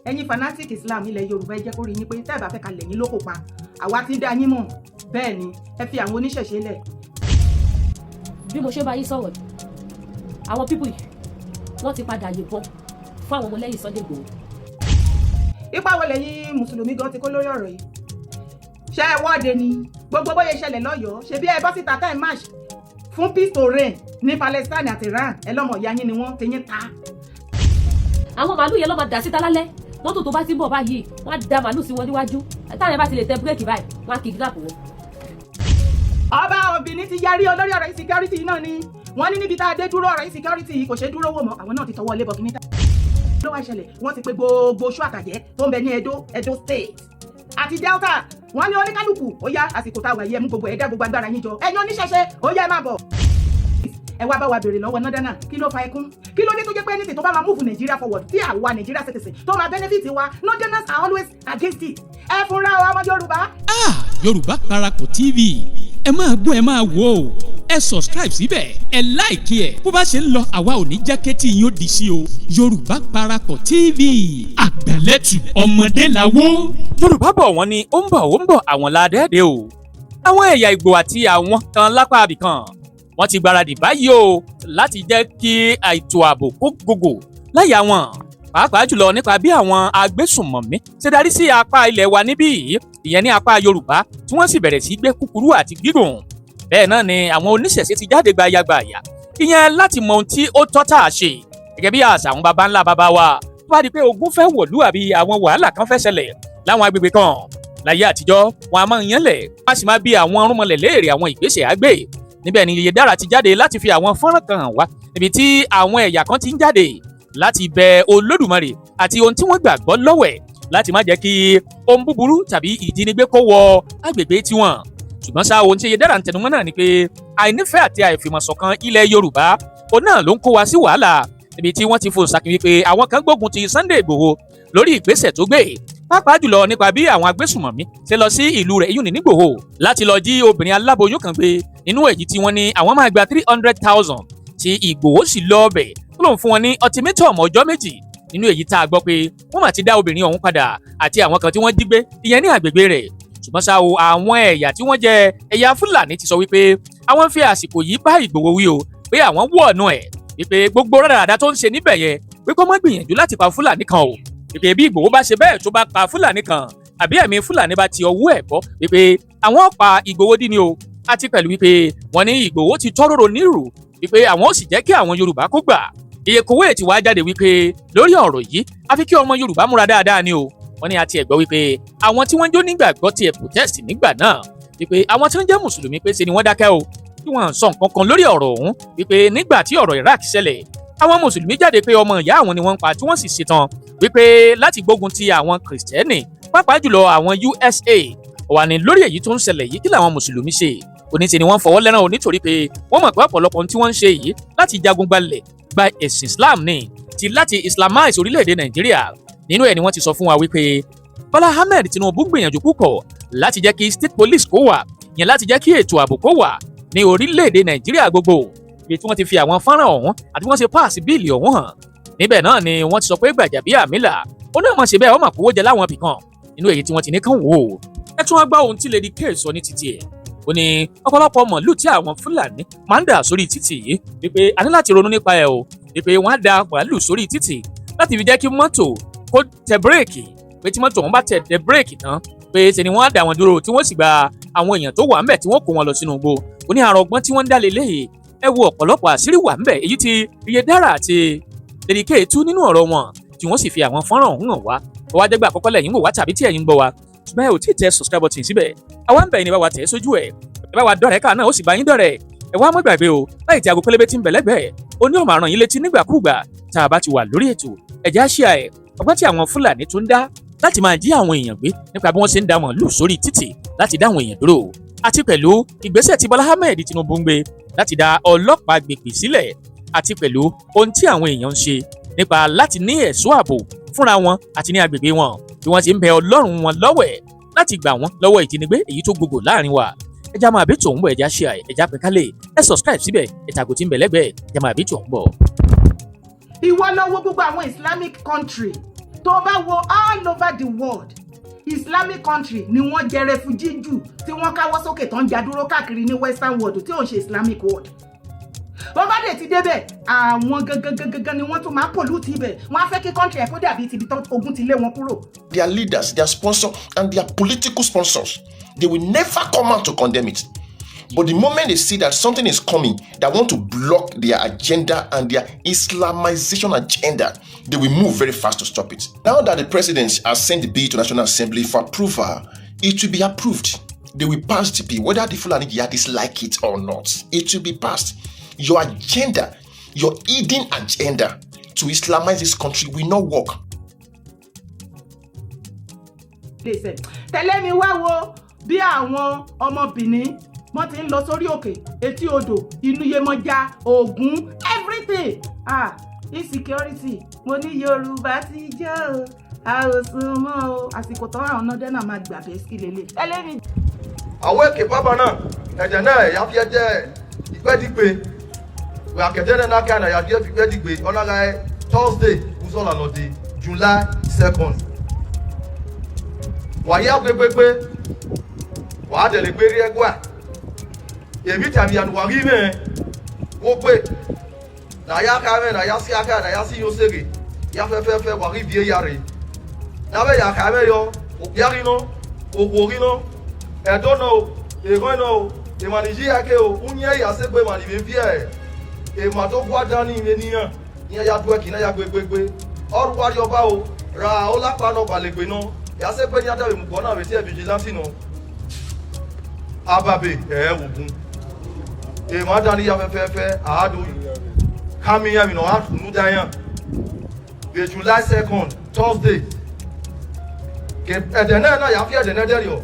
Ẹ̀yin fanatic Islam ilẹ̀ Yorùbá, ẹ jẹ́ kó rí yín pé tẹ́ ẹ bá fẹ́ kalẹ̀ yín lóko pa, àwa ti dá yín mọ̀. Bẹ́ẹ̀ ni, ẹ fi àwọn oníṣẹ̀ṣe lẹ̀. Bí mo ṣe bá yín sọ̀rọ̀, àwọn people yìí, wọ́n ti padà yìnbọn fún àwọn ọmọlẹ́yìn Sunday Igboho. Ipa wo lẹ́yìn mùsùlùmí gan ti kó lórí ọ̀rọ̀ yìí? Ṣé ẹ wọ́de ni? Gbogbo bóyá ìṣẹ̀lẹ̀ lọ́yọ̀ọ́, ṣe bí ẹ bọ́ síta time march fún peace to reign ní Palestine àti Iran, ẹ lọ́mọ ìyá yín ni wọ́n ti yín ta. Àwọn màálù yẹn ló máa dà síta lálẹ́. Mọ́tò tó bá ti ń bọ̀ báyìí, wọ́n á da màálù sí wọn níwájú. Táwọn yẹn bá ti lè tẹ bírèkì báyìí, wọ́n á kidnap wọn. Ọba Obìnrin ti yarí olórí ọ̀rọ̀ insecurity náà ni. Wọ́n ní níbi tá a dé dúró, ọ̀rọ̀ insecurity kò ṣeé dúró wò mọ́. Àwọn náà ti tọwọ́ lé bọ̀kínní. Ló wá ṣẹlẹ̀, wọ́n ti pe gbogbo oṣù àtàjẹ́ tó ń bẹ ní Edo, Edo State àti Delta. Wọ́n ní oníkálukú, ó yá, àsìkò tá a wà yìí, ẹ mú gbogbo ẹ̀dá, gbogbo agbára yín jọ. Ẹ̀yin oníṣẹ̀ṣe, ó yá, ẹ máa bọ̀. Ẹ wá bá wa béèrè lọ́wọ́ nọ́dánà, kí ló fa ẹkún? Kí ló dé tó jẹ́ pé anything tó bá máa move Nigeria forward, tí àwa Nigeria citizen tó máa benefit wa, northerners are always against it? Ẹ fúnra wa, ọmọ Yorùbá. Ah, Yorùbá Parapọ̀ TV, ẹ máa gbọ́, ẹ máa wò ó. Ẹ subscribe síbẹ̀, ẹ like ẹ̀. Bó bá ṣe ń lọ, àwa ò ní jẹ́ kétí yín ó di sí o. Yorùbá Parapọ̀ TV, àgbàlẹ́tù ọmọdé làwọ̀. Yorùbá bọ̀, wọ́n ní ó ń bọ̀, ó ń bọ̀, àwọn ládẹ́ẹ̀dẹ́ o. Àwọn ẹ̀yà Ìgbò àti àwọn kan lápá abìkan, wọ́n ti gbáradì báyìí o láti jẹ́ kí ètò ààbò kó gògò láyà wọn, pàápàá jùlọ nípa bí àwọn agbésùnmọ̀mí ṣe darí sí apá ilẹ̀ wa níbí yìí, ìyẹn ní apá Yorùbá, tí wọ́n sì bẹ̀rẹ̀ sí gbé kúkúrú àti gígùn. Bẹ́ẹ̀ náà ni àwọn oníṣẹ̀ṣe ti jáde gbayagbàyà, ìyẹn láti mọ ohun tí ó tọ́ tá a ṣe gẹ́gẹ́ bí àṣà àwọn baba ńlá baba wa. Tó bá di pé ogun fẹ́ wọ̀lú àbí àwọn wàhálà kan fẹ́ ṣẹlẹ̀ láwọn agbègbè kan láyé àtijọ́, wọn a máa yánlẹ̀, wọ́n a sì máa bí àwọn irúnmọlẹ̀ léèrè àwọn ìgbésẹ̀ àgbè. Níbẹ̀ ni Yèyé Dára ti jáde láti fi àwọn fọ́nrán kan hàn wá, níbi tí àwọn ẹ̀yà kan ti ń jáde láti bẹ Olódùmarè àti ohun tí wọ́n gbàgbọ́ lọ́wẹ̀ láti má jẹ́ kí ohun búburú tàbí ìjínigbé kó wọ agbègbè tiwọn. Ṣùgbọ́n ṣá, ohun tí Yèyé Dára ń tẹnumọ́ náà ni pé àìnífẹ̀ẹ́ àti àìfìmọ̀ṣọ̀kan ilẹ̀ Yorùbá, òun náà ló ń kó wa sí wàhálà, níbi tí wọ́n ti fò sàkín wípé àwọn kan gbógun ti Sunday Igboho lórí ìgbésẹ̀ tó gbé, pàápàá jùlọ nípa bí àwọn agbésùmọ̀mí ṣe lọ sí ìlú rẹ̀ iyùn ní Ìgbòho láti lọ jí obìnrin aláboyún kan gbé, nínú èyí tí wọ́n ní àwọn máa gba 300,000, tí Ìgbòho sì lọ ọbẹ̀ tó lòun fún wọn ní ultimatum ọjọ́ 2, nínú èyí tá a gbọ́ pé wọ́n mà ti dá obìnrin ọ̀hún padà àti àwọn kan tí wọ́n jí gbé, ìyẹn ní àgbègbè rẹ̀. Ṣùgbọ́n ṣá o, àwọn ẹ̀yà tí wọ́n jẹ́ ẹ̀yà Fúlàní ti sọ wípé àwọn ń fi àsìkò yìí bá Ìgbòho wí o, pé àwọn wọ̀ ọ̀nà ẹ̀, wípé gbogbo rádaràda tó ń ṣe níbẹ̀ yẹn, pé kó má gbìyànjú láti pa Fúlàní kan o, wípé bí Ìgbòho bá ṣe bẹ́ẹ̀ tó bá pa Fúlàní kan àbí ẹ̀mí Fúlàní bá ti ọwọ́ ẹ̀ bọ́, wípé àwọn pa Ìgbòho dín ní o. Àti pẹ̀lú wípé wọ́n ní Ìgbòho ti tọ́rọ̀rọ̀ nírù, wípé àwọn ó sì jẹ́ kí àwọn Yorùbá kó gbà. Ìyẹ̀kọ̀wé ti wá jáde wípé lórí ọ̀rọ̀ yìí, àfi kí ọmọ Yorùbá múra dáadáa ni o. Wọ́n ní àti ẹ̀gbọ́ wípé àwọn tí wọ́n jó nígbàgbọ́ tiẹ̀ protest nígbà náà, wípé àwọn tí wọ́n jẹ́ mùsùlùmí, pé ṣe ni wọ́n dákẹ́ o, tí wọ́n sọ nǹkan kan lórí ọ̀rọ̀ ọ̀hún, wípé nígbà tí ọ̀rọ̀ Iraq ṣẹlẹ̀, àwọn mùsùlùmí jáde pé ọmọ ìyá àwọn ni wọ́n ń pa, tí wọ́n sì ṣetán wípé láti gbógun ti àwọn kìrìsìtẹ́nì, pàápàá jùlọ àwọn USA. Wà ní lórí èyí tó ń ṣẹlẹ̀ yìí, kí làwọn mùsùlùmí ṣe? Oníṣe ni wọ́n fọwọ́ lẹ́rán o, nítorí pé wọ́n mọ̀ pé ọ̀pọ̀lọpọ̀ ohun tí wọ́n ń ṣe yìí, láti jagun gbalẹ̀ gba ẹ̀sìn Islam ni, ti láti islamize orílẹ̀-èdè Nàìjíríà. Nínú ẹ̀ ni wọ́n ti sọ fún wa wípé Bọ́lá Ahmed Tinubu gbìyànjú púpọ̀ láti jẹ́ kí state police kó wà, yẹn láti jẹ́ kí ètò ààbò kó wà ní orílẹ̀-èdè Nàìjíríà gbogbo, ibi tí wọ́n ti fi àwọn fọ́nrán ọ̀hún àti wọ́n ṣe pass bill ọ̀hún hàn. Níbẹ̀ náà ni wọ́n ti sọ pé Gbàjàbíàmílà ó náà mọ̀ ṣe bẹ́ẹ̀, ó mà kówó jẹ láwọn ibì kan, nínú èyí tí wọ́n ti ní kàn wò ó. Ẹ tún wá gbọ́ ohun tí Lady K sọ ní títì ẹ̀. Ó ní ọ̀pọ̀lọpọ̀ màálù tí àwọn Fúlàní máa ń dà sórí títì yìí, wípé a ní láti ronú nípa ẹ̀ o, wípé wọ́n á da màálù sórí títì láti fi jẹ́ kí mọ́tò kó tẹ bírèkì, pé tí mọ́tò wọn bá tẹ bírèkì tán, pé ṣe ni wọ́n á dà wọ́n dúró, tí wọ́n sì gba àwọn èèyàn tó wà ńbẹ̀, tí wọ́n kó wọn lọ sínú igbó. Ó ní àrò ọgbọ́n tí wọ́n ń dá lélẹ́yìí. Ẹ wo ọ̀pọ̀lọpọ̀ àṣírí wà ńbẹ̀, èyí tí Iye Dára àti Lady K tú nínú ọ̀rọ̀ wọn, tí wọ́n sì fi àwọn fọ́nrán ọ̀hún hàn wá. Ó wá jẹ́gbà àkọ́kọ́ lẹ́yìn wò wá tàbí tí ẹ̀yin ń gbọ́ wa, ṣùgbọ́n ẹ ò tí ì tẹ subscribe button síbẹ̀, àwa ń bẹ̀ ní bá wa tẹ̀ sójú ẹ̀. Ẹ bá wa dọ̀rẹ́ ká náà ó sì bá yín dọ̀rẹ́. Ẹ wá má gbàgbé o láì tí aago pélébé tí ń bẹ̀ lẹ́gbẹ̀ẹ́ ó ní ọ̀mọ̀ àràn yín létí nígbàkúùgbà tá a bá ti wà lórí ètò. Ẹ̀já ṣíà ẹ̀. Ọgbọ́n tí àwọn Fúlàní tún dá láti máa jí àwọn èèyàn gbé, nípa bí wọ́n ṣe ń da màálù sórí títì láti dá àwọn èèyàn dúró, àti pẹ̀lú ìgbésẹ̀ tí Bọ́lá Ahmed Tinubu ń gbé láti dá ọlọ́pàá gbègbè sílẹ̀, àti pẹ̀lú ohun tí àwọn èèyàn ń ṣe nípa láti ní ẹ̀ṣọ́ ààbò fúnra wọn àti ní agbègbè wọn, bí wọ́n ti ń bẹ Ọlọ́run wọn lọ́wẹ̀ láti gbà wọ́n lọ́wọ́ ìjínigbé èyí tó gbogbo láàrin wa. Ẹja máa bí tòun bọ̀, ẹja ṣe àì, ẹja pín kálẹ̀, ẹ subscribe síbẹ̀, ẹ̀tàgò tí ń bẹ lẹ́gbẹ̀ẹ́. Ẹja máa bí tòun bọ̀. Ìwọ lọ wo gbogbo àwọn Islamic country tó bá wo all. All over the world, Islamic country ni wọ́n jẹ́ refugee jù, tí wọ́n káwọ́ sókè tó ń jadúró káàkiri ní Western world tí ò ń ṣe Islamic world. Wọ́n bá dé ti débẹ̀, àwọn gangan gangan ni wọ́n tún máa pollute ibẹ̀. Wọ́n á fẹ́ kí country ẹ̀ kó dàbí tibí tó ogun ti lé wọn kúrò. Their leaders, their sponsor, and their political sponsors, they will never come out to condemn it. But the moment they see that something is coming that want to block their agenda and their Islamization agenda, they will move very fast to stop it. Now that the president has sent the bill to National Assembly for approval, it will be approved. They will pass the bill, whether the Fulani jihadists like it or not. It will be passed. Your agenda, your hidden agenda to Islamize this country will not work. Lè tẹ̀lé mi wá wo bí àwọn ọmọ Benin wọ́n ti ń lọ sórí òkè, etí odò, inú Yemọja, Ògún, everything. Ah, insecurity, mo ní Yorùbá ti jẹ́ o, a ò sún mọ́ o. Àsìkò tán, àwọn ọ̀nà náà máa gbà bẹ́ẹ̀ sí lélẹ̀. Tẹ̀lé mi. Àwọn èké pápá náà ẹ̀jẹ̀ náà ẹ̀yà fi ẹjẹ́ ìgbẹ́dìgbé àkẹ́tẹ́ náà náà kí àyà fi ìgbẹ́dìgbé ọ̀nàgà ẹ̀ Thursday kùsọ̀là lọ́dẹ July 2nd wàyí agbègbè wàá tẹ̀lé gbérí ẹgbẹ́ à èmi tàbí ànúwárí mẹ́ wó pé nàyà ká mẹ́ nàyà sí aká nàyà sí yóò sèrè yà fẹ́fẹ́fẹ́ wàrí bíi yà rè nàbẹ́ yà ká mẹ́ yọ òkúyàrí náà òkú rí náà ẹ̀dọ́ náà o èrò náà o ìmànìjí yà ké o ń yẹ yà sẹ́gbẹ́ ìmànìbí fi ẹ̀ èmà tó kú ajá ní ilé níyàn ìyẹn yà tó ẹkì náà yà gbégbégbé ọrùn wájú ọba o ra ó lápá náà balẹ̀gbẹ̀ náà yà sẹ́gbẹ́ ní adáwẹ̀ mùkọ́ náà rẹ̀ sí ẹ̀ vigilante náà ababe ẹ̀ wò gun èmà dání yà fẹ́fẹ́fẹ́ àádọ́ kàmíyàn mi náà àtúnú dáyàn the July 2nd Thursday ẹ̀dẹ̀ náà náà yà fi ẹ̀dẹ̀ náà dẹ́rì ọ̀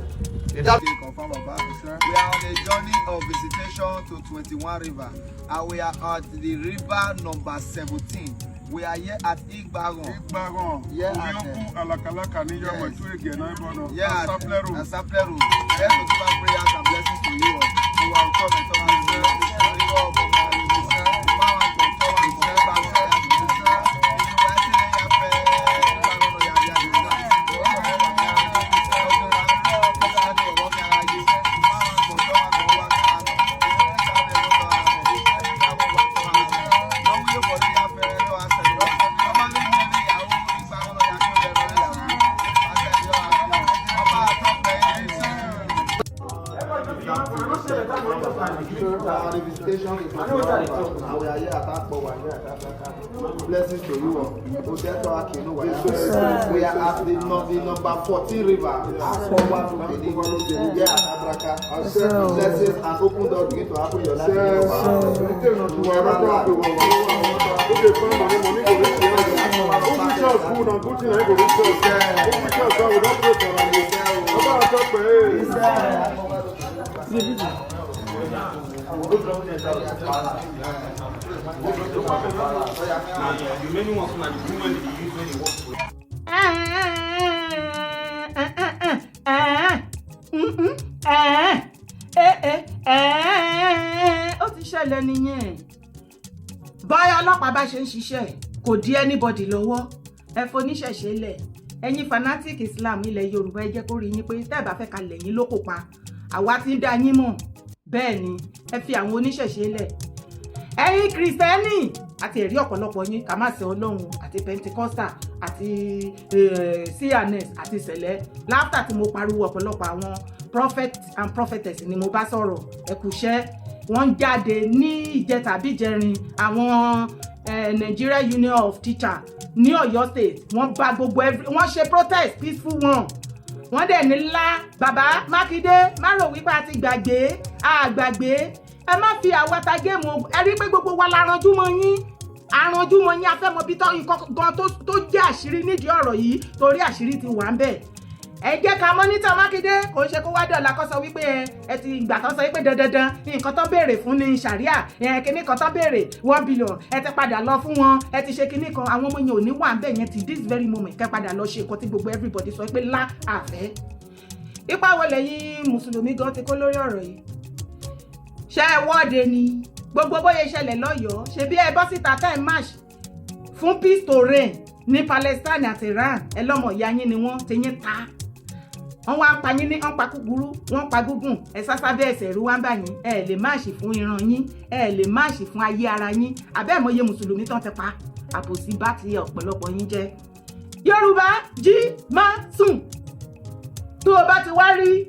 ìdá. Confirm, Baba. We are on a journey of visitation to 21 River and we are at the river number 17. We are here at Igbaran. Igbaran, Yeah, at, Orioku Alakalaka ní Yọmọ Yes. Tú Ege náà Ìbọnà, Here at Asaplẹ Road. Asaple Road. Let's to give our prayers and blessings to you all. We will come and talk to you. The visitation is and we are here at Akpo, we are here at Africa. Blessings to you all. We are at the number 14 river. Akpo Wanu here at Abraka. Blessings and open door begin to happen in your life. Okay, find money, money go reach here. Open church good and good thing na go reach us. Open church we don pray for am o. Baba Atọ́pẹ́. The remaining ones na the women dey use when they work for. Ó ti ṣẹlẹ̀ nìyẹn. Báyọ̀ ọlọ́pàá bá ṣe ń ṣiṣẹ́ kò dí anybody lọ́wọ́. Ẹ foníṣẹ̀ṣe lẹ̀. Ẹ̀yin fanatic Islam ilẹ̀ Yorùbá, ẹ jẹ́ kó rí yín pé tẹ́ ẹ bá fẹ́ ka lẹ̀yìn ló kò pa, àwa ti ń dá yín mọ̀. Bẹ́ẹ̀ ni, ẹ fi àwọn oníṣẹ̀ṣe lẹ̀. Ẹ̀yin Kìrìsìtẹ́nì àti ẹ̀rí ọ̀pọ̀lọpọ̀ yín kà má ṣe Ọlọ́run àti Pentecostal àti C&S àti sẹ̀lẹ̀. Láfítà tí mo pariwo, ọ̀pọ̀lọpọ̀ àwọn prophet and prophetess ni mo bá sọ̀rọ̀. Ẹ̀kúṣẹ́ wọ́n ń jáde ní ìjẹta àbí ìjẹrin, àwọn Nigeria Union of Teachers ní Ọ̀yọ́ State, wọ́n bá gbogbo every wọ́n ṣe protest, peaceful one. Wọ́n dẹ̀ ní ńlá bàbá Mákindé má rò wípé a ti gbàgbé, a gbàgbé. Ẹ má fi àwa ta game. Ẹ rí pé gbogbo wa la ranjú mọ́ yín, àranjú mọ́ yín. Afẹ́mọ́ bí tọ́ nǹkan gan tó jẹ́ àṣírí nídìí ọ̀rọ̀ yìí, torí àṣírí ti wà ń bẹ̀. Ẹ jẹ́ ká monitor Mákindé. Kò ń ṣe kó wá dọ̀la kó sọ wípé ẹ ti gbà tán, sọ wípé dandandan nǹkan tó béèrè fún ní sàríà ẹ, kíní kan tó béèrè 1 billion, ẹ ti padà lọ fún wọn, ẹ ti ṣe kíní kan. Àwọn ọmọ yẹn ò ní wà ń bẹ̀ yẹn ti this very moment. Kẹ́ padà lọ ṣe nǹkan tí gbogbo everybody sọ pé lá àfẹ́. Ipa wo lẹ́yìn mùsùlùmí gan ti kó lórí ọ̀rọ̀ yìí? Ṣé ẹ wọ́de ni? Gbogbo bóyá ìṣẹ̀lẹ̀ lọ́yọ̀ọ́, ṣebí ẹ bọ́ síta time march fún peace to reign. Ní Palestine àti Iran, ẹ lọ́mọ ìyá yín ni wọ́n ti yín ta. Wọ́n wá pa yín ní, wọ́n pa kúkúrú, wọ́n pa gúngùn. Ẹ sásá bẹ́ẹ̀, ẹsẹ̀ rú wá ń bà yín. Ẹ lè máàṣì fún ìran yín, ẹ lè máàṣì fún ayé ara yín. Àbẹ́ ìmọ̀ye mùsùlùmí tán ti pa, àbòsí bá ti ọ̀pọ̀lọpọ̀ yín jẹ́. Yorùbá, jí má sùn. Tó o bá ti wá rí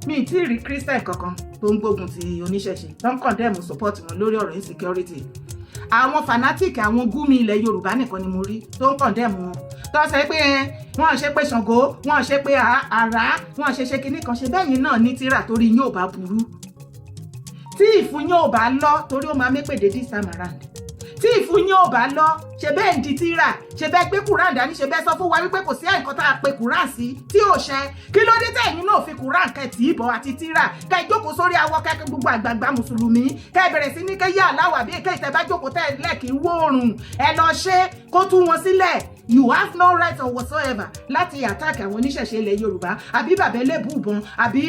mi tí ì rí Christian kankan tó ń gbógun ti oníṣẹ̀ṣe, tó ń condemn support wọn lórí ọ̀rọ̀ insecurity. Àwọn fanatic, àwọn Gúmi ilẹ̀ Yorùbá nìkan ni mo rí tó ń condemn wọn, tó sọ pé wọ́n ṣe pé Ṣàngó, wọ́n ṣe pé àrá, wọ́n ṣe kinní kan ṣe bẹ́yìn náà ní tíra. Torí yín ò bá burú, tí ìfun yín ò bá lọ, torí ó máa mépèdé this time around, tí ìfun yín ò bá lọ, ṣe bẹ́ẹ̀ ń di tíra, ṣe bẹ́ẹ̀ gbé Quran dání, ṣe bẹ́ẹ̀ sọ fún wa wípé kò sí nǹkan tá a pe Quran sí tí ò ṣẹ. Kí ló dé tẹ̀yin náà fi Quran kẹ́ tì í bọ̀ àti tíra, kẹ́ jókòó sórí awọ, kẹ́ gbogbo àgbààgbà mùsùlùmí, kẹ́ bẹ̀rẹ̀ sí ní kẹ́ yá aláwọ̀ àbí kẹ́ ìtẹ́ bá jókòó tẹ́ lẹ́ẹ̀kì ń wóorùn, ẹ lọ ṣe kó tú wọn sílẹ̀. You have no right or whatsoever láti attack àwọn oníṣẹ̀ṣe ilẹ̀ Yorùbá, àbí bàbá ẹlẹ́bùbọn, àbí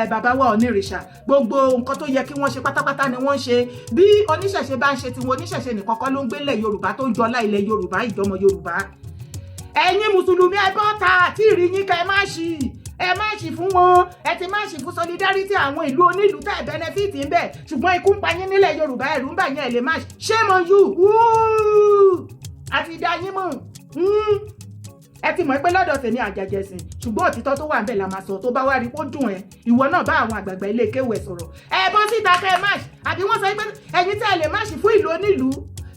bàbá wa onírìṣà. Gbogbo nǹkan tó yẹ kí wọ́n ṣe pátápátá ni wọ́n ń ṣe. Bí oníṣẹ̀ṣe bá ń ṣe tiwọn, oníṣẹ̀ṣe nìkan kọ́ ló ń gbélé Yorùbá tó ń jọlá ilẹ̀ Yorùbá, ìjọmọ Yorùbá. Ẹ̀yin mùsùlùmí, ẹ bọ́ ta àti ìrì yín, kẹ́ ẹ má ṣì, ẹ má ṣì fún wọn. Ẹ ti má ṣì fún solidarity àwọn ìlú onílùú tẹ́ ẹ benefit ń bẹ̀, ṣùgbọ́n ikú ń pa yín nílẹ̀ Yorùbá, ẹ̀rù ń bà yín, ẹ lè má. Shame on you! Àti dá yín mọ̀. Ẹ ti mọ̀ pé lọ́dọ̀ tèmi, àjàjẹsìn, ṣùgbọ́n òtítọ́ tó wà ń bẹ̀ la máa sọ. Tó bá wá rí kó dùn ẹ́, ìwọ náà bá àwọn àgbààgbà ilé kéwù ẹ̀ sọ̀rọ̀. Ẹ bọ́ síta kẹ́ ẹ má ṣì, àbí wọ́n sọ pé ẹ̀yin tẹ́ ẹ lè má ṣì fún ìlú onílùú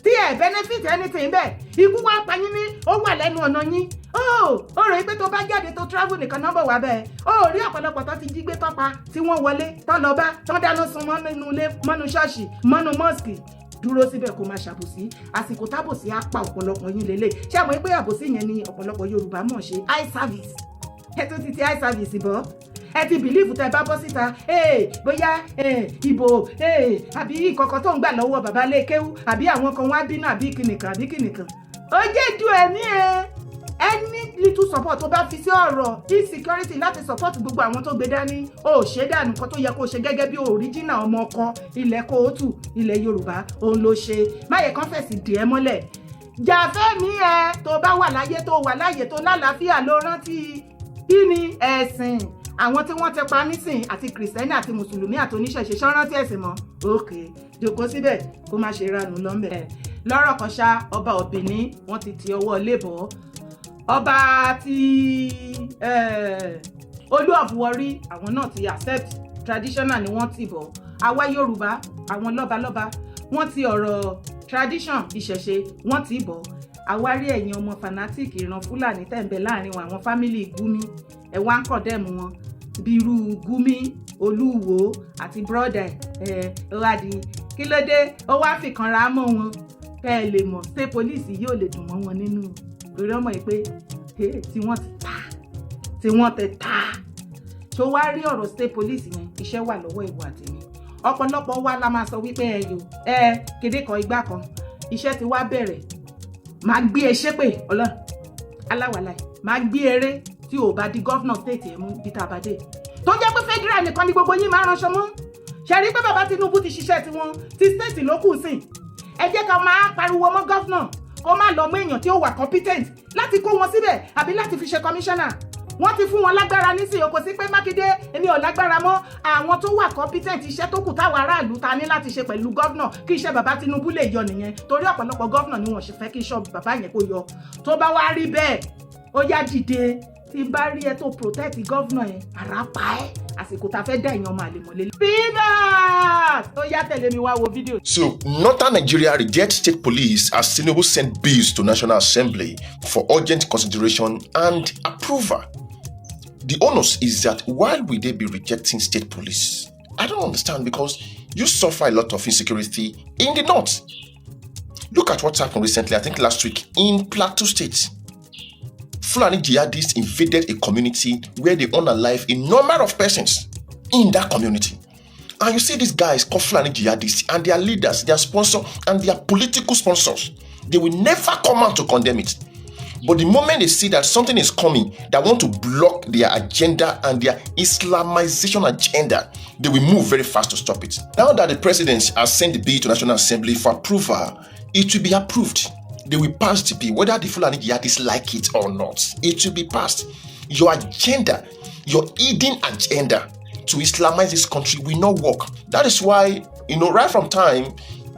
tí ẹ benefit anything bẹ́ẹ̀, ikú wá pa yín ní ó wà lẹ́nu ọ̀nà yín. Ó rò pé tó bá jáde, tó travel nìkan nọ́mbà wà bẹ́ẹ̀. Ó rí ọ̀pọ̀lọpọ̀ tó ti jí gbé, tán pa, tí wọ́n wọlé tán, lọ bá tán, dáná sun mọ́ nínú ilé, mọ́nú ṣọ́ọ̀ṣì, mọ́nú mosque. Dúró síbẹ̀ kó máa ṣàbòsí. Àsìkò tábòsí á pa ọ̀pọ̀lọpọ̀ yín lélẹ̀. Ṣé àwọn pé àbòsí yẹn ni ọ̀pọ̀lọpọ̀ Yorùbá mọ̀ ṣe? Eye service, ẹ tó ti eye service bọ́. Ẹ ti believe tẹ bá bọ́ síta, bóyá ìbò àbí ìkọ̀kọ̀ tó ń gbà lọ́wọ́ bàbá lé kéwú, àbí àwọn kan wá bínú, àbí kìnìkan, àbí kìnìkan. Ó jẹ́ ju ẹ̀mí ẹ. Any little support tó bá fi sí ọ̀rọ̀ insecurity láti support gbogbo àwọn tó gbé dání, ó ṣe dànù. Nǹkan tó yẹ kó ṣe gẹ́gẹ́ bí original ọmọ ọkọ ilẹ̀ kóòtù ilẹ̀ Yorùbá, òun ló ṣe má yẹ kán fẹ̀sì dì ẹ́ mọ́lẹ̀. Jàfẹ́ mi, ẹ tó bá wà láyé, tó wà láyé, tó lálàáfíà, ló rántí kí ni ẹ̀sìn àwọn tí wọ́n ti pa nísìn, àti kìrìsìtẹ́nì àti mùsùlùmí àti oníṣẹ̀ṣe ṣán rántí ẹ̀sìn mọ́. Òkè jòkó síbẹ̀ kó má ṣe ranù lọ́nbẹ̀. Lọ́rọ̀ kan ṣá, ọba Ọ̀bìnní, wọ́n ti ti ọwọ́ lébọ̀. Ọba ti Olú of Warri, àwọn náà ti accept, traditional ni wọ́n ti bọ̀. Àwa Yorùbá, àwọn lọ́balọ́ba, wọ́n ti ọ̀rọ̀ tradition ìṣẹ̀ṣe, wọ́n ti bọ̀. Àwa rí ẹ̀yin ọmọ fanatic ìran Fúlàní tẹ̀ ń bẹ láàrin wọn, àwọn family Gumi, ẹ̀ wá ń condemn wọn, bí irú Gumi, Olúwo àti brother ẹ̀ wádìí. Kí ló dé? Ó wá fìkanra mọ́ wọn. Kẹ́ ẹ lè mọ̀, state police yóò lè dùn mọ́ wọn nínú, torí ọmọ yìí pé tí wọ́n ti ta, tí wọ́n ti ta. Tó wá rí ọ̀rọ̀ state police yẹn, iṣẹ́ wà lọ́wọ́ ìwọ àtẹ̀mí. Ọ̀pọ̀lọpọ̀ wa la máa sọ wípé ẹ yò ẹ kéde kan igbá kan, iṣẹ́ ti wá bẹ̀rẹ̀. Máa gbé e ṣépè, ọlọ́run aláwàláì, máa gbé eré tí ò bá di governor state ẹ̀ mú bí tá a bá dé, tó jẹ́ pé federal nìkan ni gbogbo yín máa ránṣọ mọ́. Ṣe rí pé bàbá Tinubu ti ṣiṣẹ́ tiwọn, ti state ló kù sí. Ẹ jẹ́ ká máa pariwo mọ́ governor kó má lọ mú èèyàn tí ó wà competent láti kó wọn síbẹ̀ àbí láti fi ṣe commissioner. Wọ́n ti fún wọn lágbára nísìnyí, kò sí pé Mákindé, èmi ò lágbára mọ́. Àwọn tó wà competent, iṣẹ́ tó kù táwọn aráàlú ta ní láti ṣe pẹ̀lú governor kí iṣẹ́ bàbá Tinubu lè yọ nìyẹn, torí ọ̀pọ̀lọpọ̀ governor ni wọ́n ṣe fẹ́ kí iṣẹ́ bàbá yẹn kó yọ. Tó bá wá rí bẹ́ẹ̀, ó yá, dìde. Tí bá rí ẹ tó protect governor yẹn, àrá pa ẹ́. Àsìkò tá a fẹ́ dá èèyàn ọmọ àlè mọ́lẹ̀. Fivers, ó yá, tẹ̀lé mi wá wo fídíò. So, Northern Nigeria rejects state police as Tinubu sent bills to National Assembly for urgent consideration and approval. The onus is that why will they be rejecting state police? I don't understand, because you suffer a lot of insecurity in the north. Look at what happened recently, I think last week, in Plateau State. Fulani jihadists invaded a community where they unalive a number of persons in that community. And you see these guys called Fulani jihadists and their leaders, their sponsor, and their political sponsors. They will never come out to condemn it. But the moment they see that something is coming that want to block their agenda and their Islamization agenda, they will move very fast to stop it. Now that the president has sent the bill to National Assembly for approval, it will be approved. They will pass the bill, whether the Fulani jihadists like it or not. It will be passed. Your agenda, your hidden agenda to Islamize this country will not work. That is why, right from time,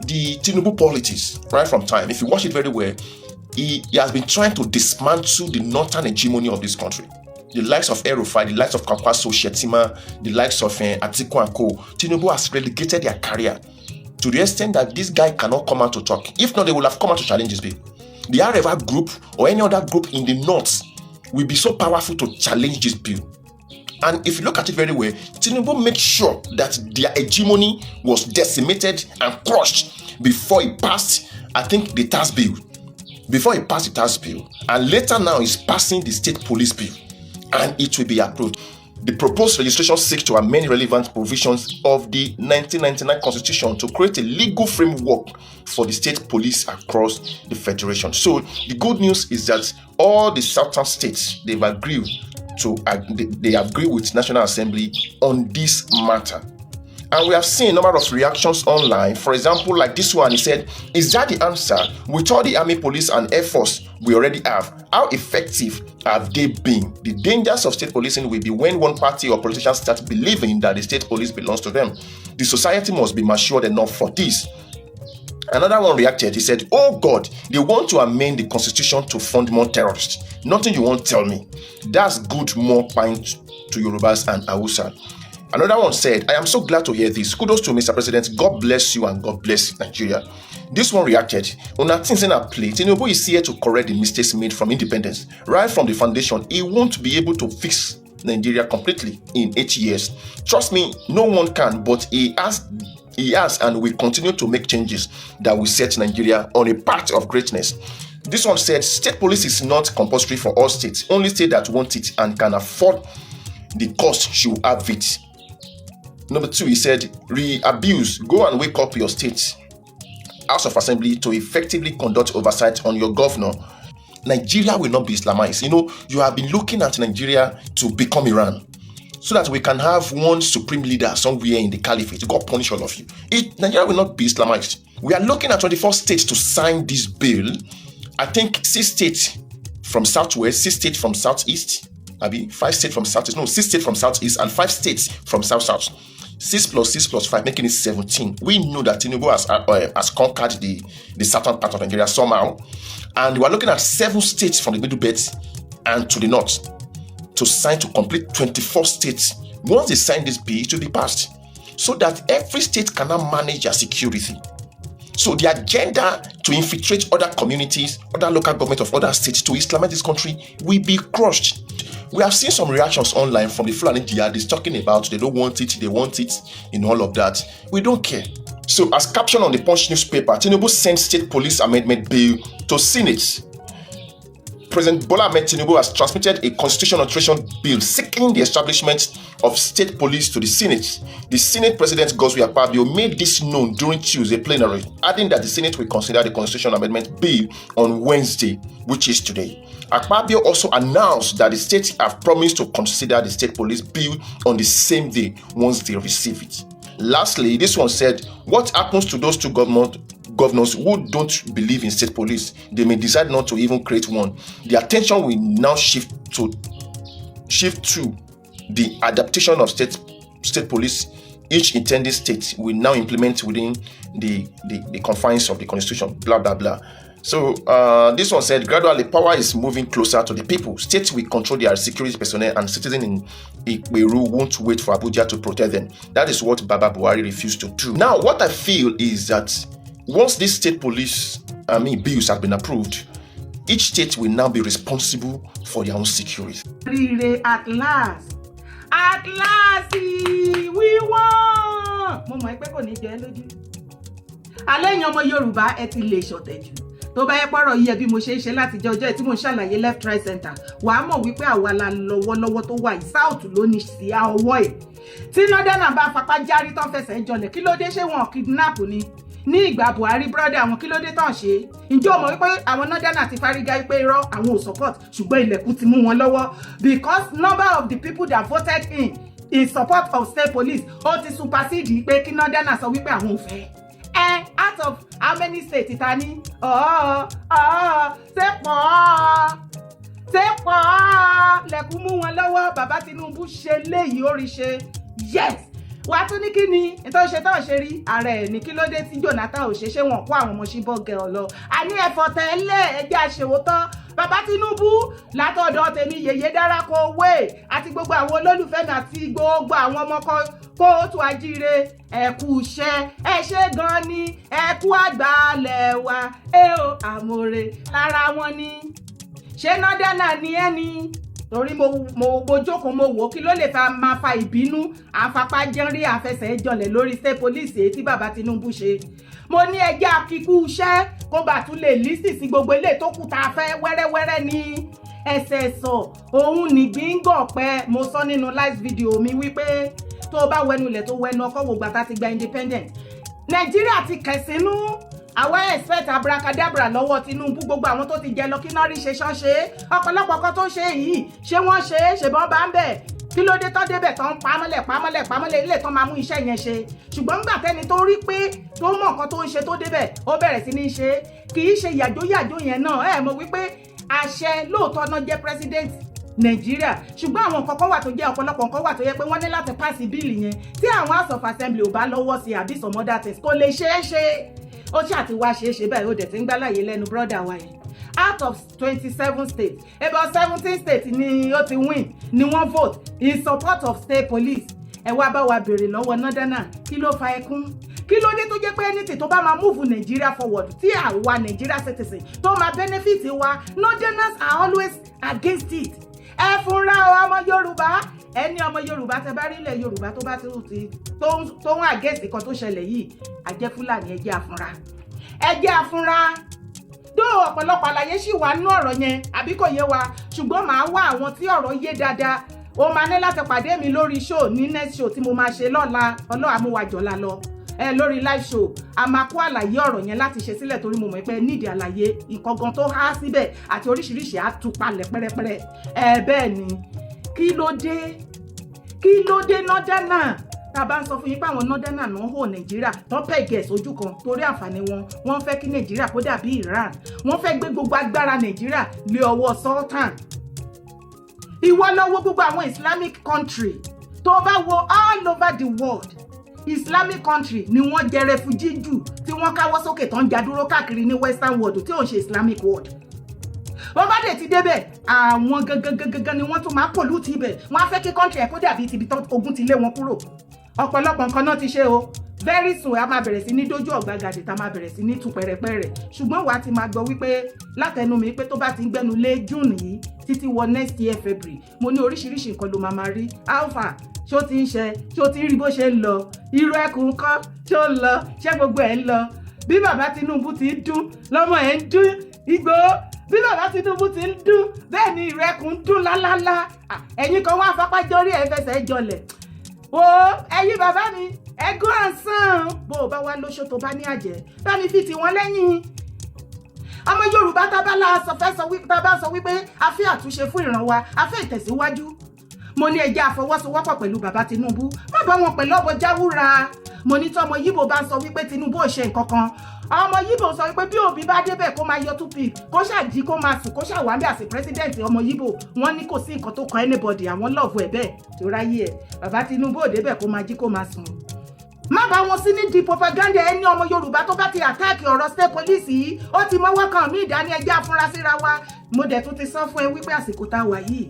the Tinubu politics, right from time, if you watch it very well, he has been trying to dismantle the northern hegemony of this country. The likes of El-Rufai, the likes of Kwankwaso, Shettima, the likes of Atiku and co. Tinubu has relegated their career to the extent that this guy cannot come out to talk. If not, they will have come out to challenge this bill. The Arewa group or any other group in the north will be so powerful to challenge this bill. And if you look at it very well, Tinubu made sure that their hegemony was decimated and crushed before he passed, I think, the tax bill. Before he passed the tax bill, and later now he's passing the state police bill, and it will be approved. The proposed legislation seeks to amend relevant provisions of the 1999 Constitution to create a legal framework for the state police across the federation. So the good news is that all the southern states, they agree with National Assembly on this matter. And we have seen a number of reactions online. For example, like this one, he said, "Is that the answer? With all the army, police, and air force we already have, how effective have they been? The dangers of state policing will be when one party or politician starts believing that the state police belongs to them. The society must be matured enough for this." Another one reacted. He said, "Oh God, they want to amend the constitution to fund more terrorists. Nothing you won't tell me. That's good, more pint to Yorubas and Hausa." Another one said, "I am so glad to hear this. Kudos to Mr. President. God bless you and God bless Nigeria." This one reacted, "Una think na play. Tinubu is here to correct the mistakes made from independence. Right from the foundation, he won't be able to fix Nigeria completely in 8 years. Trust me, no one can, but he has and will continue to make changes that will set Nigeria on a path of greatness." This one said, "State police is not compulsory for all states. Only state that want it and can afford the cost should have it." Number two, he said, "Re-abuse, go and wake up your state House of Assembly to effectively conduct oversight on your governor." Nigeria will not be Islamized. You have been looking at Nigeria to become Iran so that we can have one supreme leader somewhere in the caliphate. God punish all of you. Nigeria will not be Islamized. We are looking at 24 states to sign this bill. I think six states from southwest, six states from southeast, maybe five states from southeast, no, six states from southeast and five states from south south. Six plus six plus five, making it 17. We know that Tinubu has conquered the southern part of Nigeria somehow. And we are looking at seven states from the Middle Belt and to the north to sign to complete 24 states. Once they sign this bill, it will be passed so that every state can now manage their security. So the agenda to infiltrate other communities, other local government of other states to Islamize this country will be crushed. We have seen some reactions online from the Fulani jihadists talking about they don't want it, they want it, in all of that. We don't care. So, as captioned on the Punch newspaper, "Tinubu sent state police amendment bill to Senate." President Bola Ahmed Tinubu has transmitted a constitutional alteration bill seeking the establishment of state police to the Senate. The Senate President, Godswill Akpabio, made this known during Tuesday plenary, adding that the Senate will consider the constitutional amendment bill on Wednesday, which is today. Akpabio also announced that the states have promised to consider the state police bill on the same day once they receive it. Lastly, this one said, "What happens to those two government governors who don't believe in state police? They may decide not to even create one. The attention will now shift to the adaptation of state police each intending state will now implement within the confines of the constitution," blah blah blah. So this one said, "Gradually power is moving closer to the people. States will control their security personnel and citizens in Iperu won't wait for Abuja to protect them. That is what Baba Buhari refused to do." Now, what I feel is that once these state police, I mean, bills have been approved, each state will now be responsible for their own security. Rire, at last, at last we won. Mo mọ̀ pé kò ní jẹ́ lójú alẹ́ yẹn. Ọmọ Yorùbá, ẹ ti lè ṣọ̀tẹ̀ jù. Tó bá yẹ pọ́rọ̀ yìí ẹ bí mo ṣe ń ṣe láti jẹ́ ọjọ́ ẹ̀ tí mò ń ṣàlàyé left, right, center, wàá mọ̀ wípé àwa la lọ́wọ́lọ́wọ́ tó wà yìí. South ló ní sí ọwọ́ ẹ̀ tí northern bá fapá járí tán fẹsẹ̀ jọlẹ̀. Kí ló dé? Ṣé wọn kidnap ni ní ìgbà Buhari, brother àwọn? Kí ló dé tán ṣe? Ǹjẹ́ o mọ̀ wípé àwọn northern ti fárígá wípé irọ́, àwọn ò support, ṣùgbọ́n ilẹ̀kùn ti mú wọn lọ́wọ́ because number of the people that voted in support of state police, ó ti supersede pé kí northern sọ wípé àwọn ò fẹ́. Ẹ out of how many states ta ní? Ọ̀ọ́ ọ̀ọ́, ṣé pọ̀ ṣé pọ̀ lẹ̀kú mú wọn lọ́wọ́. Bàbá Tinubu ṣe léyìí, ó rí ṣe. Yes, wàá tún ní kí ni nítorí ṣe táwọn ṣe rí ààrẹ ẹ̀ ní kí ló dé tí Jonathan ò ṣe ṣé wọn kó àwọn ọmọ Chibok girl lọ. Àní ẹ̀fọ́ tẹ́lẹ̀ ẹjẹ́ àṣewòtán. Bàbá Tinubu, látọ̀dọ̀ tèmi, yèyé dára kó wé àti gbogbo àwọn olólùfẹ́ mi àti gbogbo àwọn ọmọ kóòtù ajíire, ẹ kú iṣẹ́, ẹ ṣe gan ni, ẹ kú àgbàlẹ̀ wa. Ẹ o àmọ̀rè lára wọn ni. Ṣé nọ́dánà ni ẹ ni? Torí mo jókòó, mo wò ó, kí ló lè fa máa fa ìbínú àfapájẹ́rí àfẹsẹ̀ jọlẹ̀ lórí state police èyí tí bàbá Tinubu ṣe. Mo ní ẹjẹ́ akíkú iṣẹ́ kó bá tún lè lísì sí gbogbo ilé tó kù tá a fẹ́ wẹ́rẹ́wẹ́rẹ́ ní ẹsẹ̀ sọ òun nìgbín-gọ̀ pẹ́. Mo sọ nínú live video mi wípé tó o bá wẹnu ilẹ̀ tó wẹnu ọkọ̀ wò gbàtà ti gba independent, Nàìjíríà ti kẹ̀sínú. Àwa expect abracadabra lọ́wọ́ Tinubu. Gbogbo àwọn tó ti jẹ lọ, kí náà rí ṣe ṣán ṣe ọ̀pọ̀lọpọ̀ kan tó ń ṣe yìí, ṣé wọ́n ṣe é ṣe bọ́n bá ń bẹ̀? Kí ló dé tán débẹ̀ tán pamọ́lẹ̀ pamọ́lẹ̀ pamọ́lẹ̀ ilé tán máa mú iṣẹ́ yẹn ṣe? Ṣùgbọ́n nígbà tẹ́ni tó rí pé tó mọ̀ nǹkan tó ń ṣe tó débẹ̀, ó bẹ̀rẹ̀ sí ní ṣe, kì í ṣe yàjóyàjó yẹn náà. Ẹ mọ̀ wípé àṣẹ lóòótọ́ náà jẹ́ president Nàìjíríà, ṣùgbọ́n àwọn nǹkan kan wà tó jẹ́ ọ̀pọ̀lọpọ̀ nǹkan wà tó yẹ pé wọ́n ní láti pass bill yẹn tí àwọn House of Assembly ò bá lọ́wọ́ sí àbí some other things, kò lè ṣeé ṣe. Ó ṣáà ti wá ṣeé ṣe báyìí. Ó dẹ̀ ti ń gbáláyé lẹ́nu brother wa yẹn. Out of 27 states, about 17 states ni ó ti win, ni wọ́n vote in support of state police. Ẹ wá bá wa béèrè lọ́wọ́ nọ́dánà, kí ló fa ẹkún? Kí ló dé tó jẹ́ pé anything tó bá máa move Nigeria forward, tí àwa Nigeria citizen tó máa benefit wa, northerners are always against it? Ẹ fúnra o, ọmọ Yorùbá, ẹni ọmọ Yorùbá tẹ bá rí ilẹ̀ Yorùbá tó bá ti tó ń against nǹkan tó ṣẹlẹ̀ yìí, àjẹ́ Fúlàní. Ẹ jẹ́ àfúnra, ẹ jẹ́ àfúnra dó. Ọ̀pọ̀lọpọ̀ àlàyé sì wà nínú ọ̀rọ̀ yẹn, àbí kò yé wa? Ṣùgbọ́n màá wá àwọn tí ọ̀rọ̀ yé dáadáa. Ó máa ní láti pàdé mi lórí show ní next show tí mo máa ṣe lọ́la. Ọlọ́run àmúwájọ́lá lọ ẹ lórí live show, a máa kó àlàyé ọ̀rọ̀ yẹn láti ṣe sílẹ̀, torí mo mọ̀ pé nídìí àlàyé nǹkan gan tó há síbẹ̀ àti oríṣiríṣi àtúpalẹ̀ pẹ́rẹ́pẹ́rẹ́ ẹ. Bẹ́ẹ̀ ni, kí ló dé? Kí ló dé nọ́dánà tá a bá ń sọ fún yín pé àwọn nọ́dánà náà hò Nàìjíríà tó pẹ̀gẹ̀ sójú kan torí àǹfààní wọn? Wọ́n fẹ́ kí Nàìjíríà kó dàbí Iran. Wọ́n fẹ́ gbé gbogbo agbára Nàìjíríà lé ọwọ́ sultan. Ìwọ lọ wo gbogbo àwọn Islamic country tó bá wo all over the world, Islamic country ni wọ́n jẹ́ refugee jù, tí wọ́n káwọ́ sókè tó ń jadúró káàkiri ní western world tí ò ń ṣe Islamic world. Wọ́n bá dẹ̀ ti débẹ̀, àwọn gangan gangan ni wọ́n tún máa pollute ibẹ̀. Wọ́n á fẹ́ kí country ẹ̀ kó dàbí tibí ogun ti lé wọn kúrò. Ọ̀pọ̀lọpọ̀ nǹkan náà ti ṣe o. Very soon, a máa bẹ̀rẹ̀ sí ní dójú ọ̀gbagadè tá a máa bẹ̀rẹ̀ sí ní tú pẹ̀rẹ̀pẹ̀rẹ̀. Ṣùgbọ́n wàá ti máa gbọ́ wípé látẹnu mi pé tó bá ti ń gbẹ́nu lé June yìí títí wọ next year February, mo ní oríṣiríṣi nǹkan ló máa máa rí. Alpha, ṣó ti ń ṣe? Ṣó ti ń rí bó ṣe ń lọ? Irú ẹkùn kọ́ ṣó ń lọ? Ṣé gbogbo ẹ̀ ń lọ bí bàbá Tinubu ti ń dún lọ́mọ ẹ̀ ń dún Ìgbòho? Bí bàbá Tinubu ti ń dún, bẹ́ẹ̀ ni ìrù ẹkùn ń dún lálálá. Ẹ̀yin kan wá fapá jọrí ẹ̀ fẹsẹ̀ jọlẹ̀ wo. Ẹ̀yin bàbá mi, ẹgún àsán bó o bá wá lóṣó tó bá ní àjẹ́, bá mi fi tì wọ́n lẹ́yìn. Ọmọ Yorùbá, tá bá la sọ fẹ́ sọ wípé tá bá sọ wípé a fẹ́ àtúnṣe fún ìran wa, a fẹ́ ìtẹ̀síwájú, mo ní ẹ jẹ́ àfọwọ́sowọ́pọ̀ pẹ̀lú bàbá Tinubu. Má bá wọn pẹ̀lú ọ̀bọ jáwúra. Mo ní tọmọ Yíbò bá ń sọ wípé Tinubu ò ṣe nǹkan kan, ọmọ Yíbò sọ wípé bí Òbí bá débẹ̀, kó máa yọ toothpick, kó ṣàjí, kó máa sùn, kó ṣàwámbí àti president. Ọmọ Yíbò, wọ́n ní kò sí nǹkan tó kan anybody, àwọn love ẹ̀ bẹ́ẹ̀ tó ráyé ẹ̀. Bàbá Tinubu ò débẹ̀, kó máa jí, kó máa sùn. Má bá wọn sí ní di propaganda. Ẹni ọmọ Yorùbá tó bá ti attack ọ̀rọ̀ state police yìí, ó ti mọ́wọ́ kan mí ìdání. Ẹjẹ́ afurasí ra wa. Mo dẹ̀ tún ti sọ fún ẹ wípé àsìkò tá a wà yìí,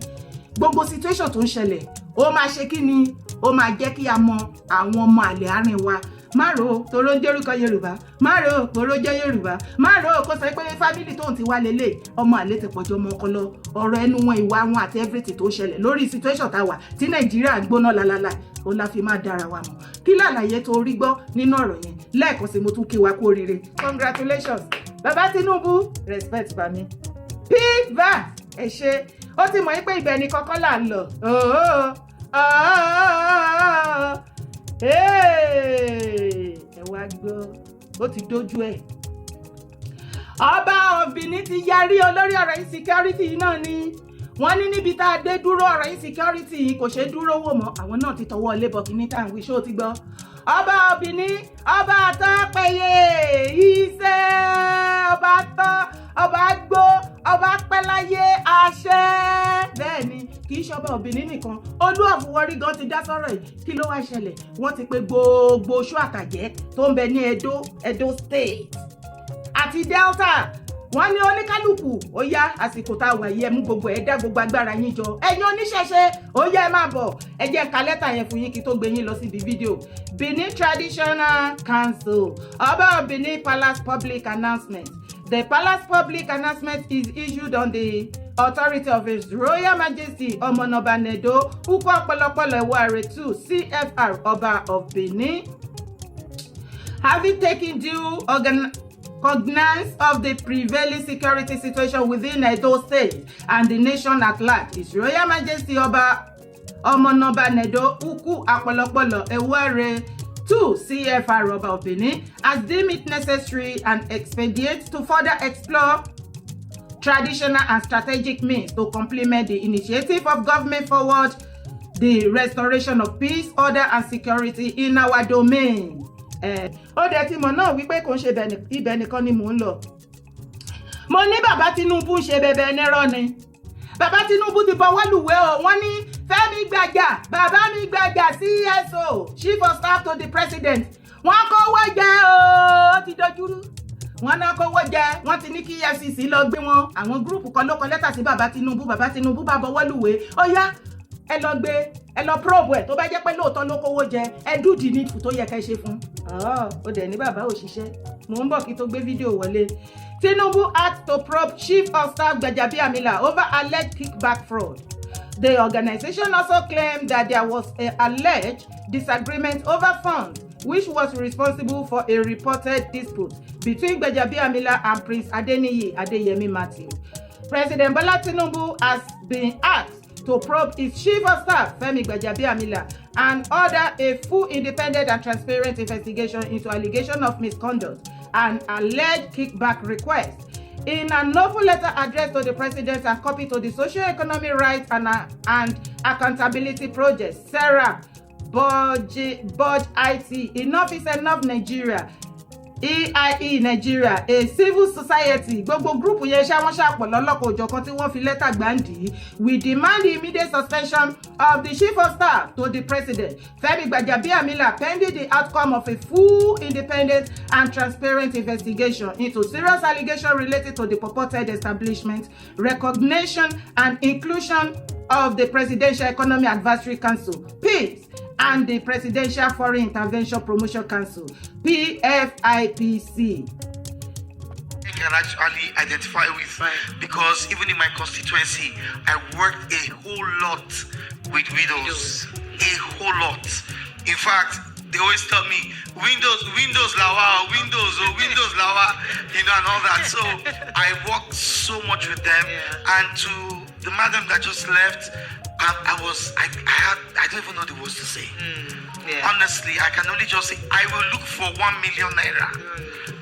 gbogbo situation tó ń ṣẹlẹ̀, ó máa ṣe kí ni, ó máa jẹ́ kí a mọ àwọn ọmọ àlè àárín wa. Má ro toró ń jórúkọ Yorùbá, má ro kóró jẹ́ Yorùbá, má ro kó sọ pé family tóun ti wá lélẹ̀. Ọmọ àlè ti pọ̀jù ọmọ ọkọ lọ. Ọ̀rọ̀ ẹnu wọn, ìwà wọn àti everything tó ṣẹlẹ̀ lórí situation tá a wà tí Nàìjíríà ń gbóná lálálà, ó la fi máa dára wa mọ̀. Kí làlàyé tó rí gbọ́ nínú ọ̀rọ̀ yẹn? Lẹ́ẹ̀kan sí, mo tún kí wa kú oríire. Congratulations, bàbá Tinubu. Respect bami pivas, ẹ ṣe. Ó ti mọ̀ pé ibẹ̀ ni kọ́kọ́ là ń lọ. Ẹ wá gbọ́, ó ti dójú ẹ̀. Ọba Benin ti yarí olórí ọ̀rọ̀ insecurity náà ni. Wọ́n ní níbi tá a dé dúró, ọ̀rọ̀ insecurity kò ṣeé dúró wò mọ́. Àwọn náà ti tọwọ́ ilé bọ̀ kíní tá à ń wí. Ṣó ti gbọ́? Ọba Benin, ọba àtọ́pẹ̀yẹ iṣẹ́ ọba tán, ọba gbó, ọba pẹ́láyé àṣẹ. Bẹ́ẹ̀ ni, kì í ṣọba Benin nìkan, Olú of Warri gan ti dá sọ́rọ̀ yìí. Kí ló wá ṣẹlẹ̀? Wọ́n ti pe gbogbo oṣù àtàjẹ́ tó ń bẹ ní Edo, Edo State àti Delta. Wọ́n ní oníkálukú, ó yá, àsìkò tá a wà yìí, ẹ mú gbogbo ẹ, dá gbogbo agbára yín jọ. Ẹ̀yin oníṣẹ̀ṣe, ó yá, ẹ máa bọ̀. Ẹ jẹ́ n ka lẹ́tà yẹn fún yín kí tó gbé yín lọ síbi fídíò. Benin Traditional Council, Ọba of Benin Palace, public announcement. The palace public announcement is issued on the authority of His Royal Majesty Ọmọnọba Nedo Ukwu Ọpọlọpọlọ Ewuare II, CFR, Ọba of Benin. Having taken due cognizance of the prevailing security situation within Edo State and the nation at large, His Royal Majesty Ọba Ọmọnọba Nedo Ukwu Apọlọpọlọ Ewuare II, CFR, Ọba of Benin, has deemed it necessary and expedient to further explore traditional and strategic means to complement the initiative of government forward the restoration of peace, order and security in our domain. Ó dẹ̀ ti mọ̀ náà wípé kò ń ṣe ibẹ̀ nìkan ni mò ń lọ. Mo ní bàbá Tinubu ń ṣe bẹbẹ nírọ́ ni. Bàbá Tinubu ti bọwọ́ lùwé o. Wọ́n ní Fẹ́mi Gbàjà, bàbá mi Gbàjà, CSO, Chief of Staff to the President, wọ́n kówó jẹ o, ó ti dojúrú. Wọ́n náà kówó jẹ, wọ́n ti ní kí EFCC lọ gbé wọn. Àwọn group kan ló kọ lẹ́tà sí bàbá Tinubu. Bàbá Tinubu bá bọwọ́ lùwé, ó yá, ẹ lọ gbé, ẹ lọ probe ẹ, tó bá jẹ́ pé lóòótọ́ ló kówó jẹ, ẹ dúdì ní tó yẹ kẹ́ ṣe fún. Ó dẹ̀ ní bàbá òṣìṣẹ́. Mò ń bọ̀ kí tó gbé fídíò wọlé. Tinubu asked to probe Chief of Staff Gbajabiamila over alleged kickback fraud. The organization also claimed that there was an alleged disagreement over funds, which was responsible for a reported dispute between Gbajabiamila and Prince Adeniyi Adeyemi Matthew. President Bola Tinubu has been asked to probe his Chief of Staff, Femi Gbajabiamila, and order a full, independent and transparent investigation into allegation of misconduct and alleged kickback request. In an open letter addressed to the president and copy to the Socio-Economic Rights and Accountability Project, SERAP, BudgIT, Enough is Enough Nigeria, EIE Nigeria, a civil society, gbogbo group yẹn ṣá, wọ́n ṣàpọ̀ lọ́lọ́kọ̀ òjọ̀kan tí wọ́n fi lẹ́tà gbàǹdì. We demand the immediate suspension of the Chief of Staff to the President, Femi Gbajabiamila, pending the outcome of a full, independent and transparent investigation into serious allegations related to the purported establishment, recognition and inclusion of the Presidential Economic Advisory Council, PEACE, and the Presidential Foreign Intervention Promotion Council, PFIPC. I can actually identify with, because even in my constituency, I worked a whole lot with widows. A whole lot. In fact, they always tell me, "Windows, Windows Lawa, Windows, oh, Windows Lawa," and all that. So I worked so much with them. And to the madam that just left, I was, I had, I don't even know the words to say. Honestly, I can only just say, I will look for ₦1 million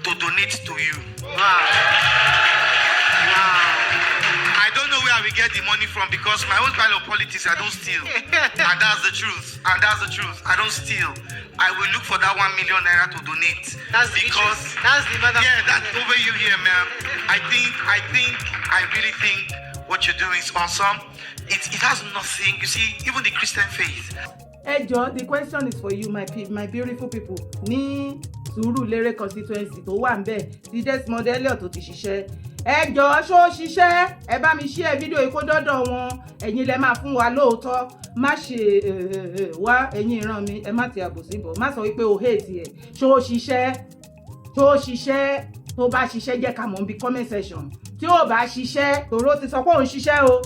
to donate to you. Wow. I don't know where I will get the money from because my own kind of politics, I don't steal. And that's the truth. And that's the truth. I don't steal. I will look for that ₦1 million to donate. That's the because interest. That's the madam. Yeah, that's over you here, ma'am. I really think what you're doing is awesome. It has nothing, you see, even the Christian faith. Ẹ jọ̀ọ́, the question is for you, my beautiful people ní Sùúrùlérè constituency tó wà ńbẹ̀ tí Desmond Elliot tó ti ṣiṣẹ́. Ẹ jọ̀ọ́, ṣó ṣiṣẹ́? Ẹ bá mi share fídíò yìí kó dọ́dọ̀ wọn. Ẹ̀yin lẹ máa fún wa lóòótọ́. Má ṣe wá, ẹ̀yin ìran mi, ẹ má ti àbòsí bọ̀. Má sọ wípé o hate ẹ̀. Ṣó ṣiṣẹ́? Ṣó ṣiṣẹ́? Tó bá ṣiṣẹ́, jẹ́ ká mọ̀ níbi comment section. Tí ò bá ṣiṣẹ́, tòró ti sọ pé òun ṣiṣẹ́ o.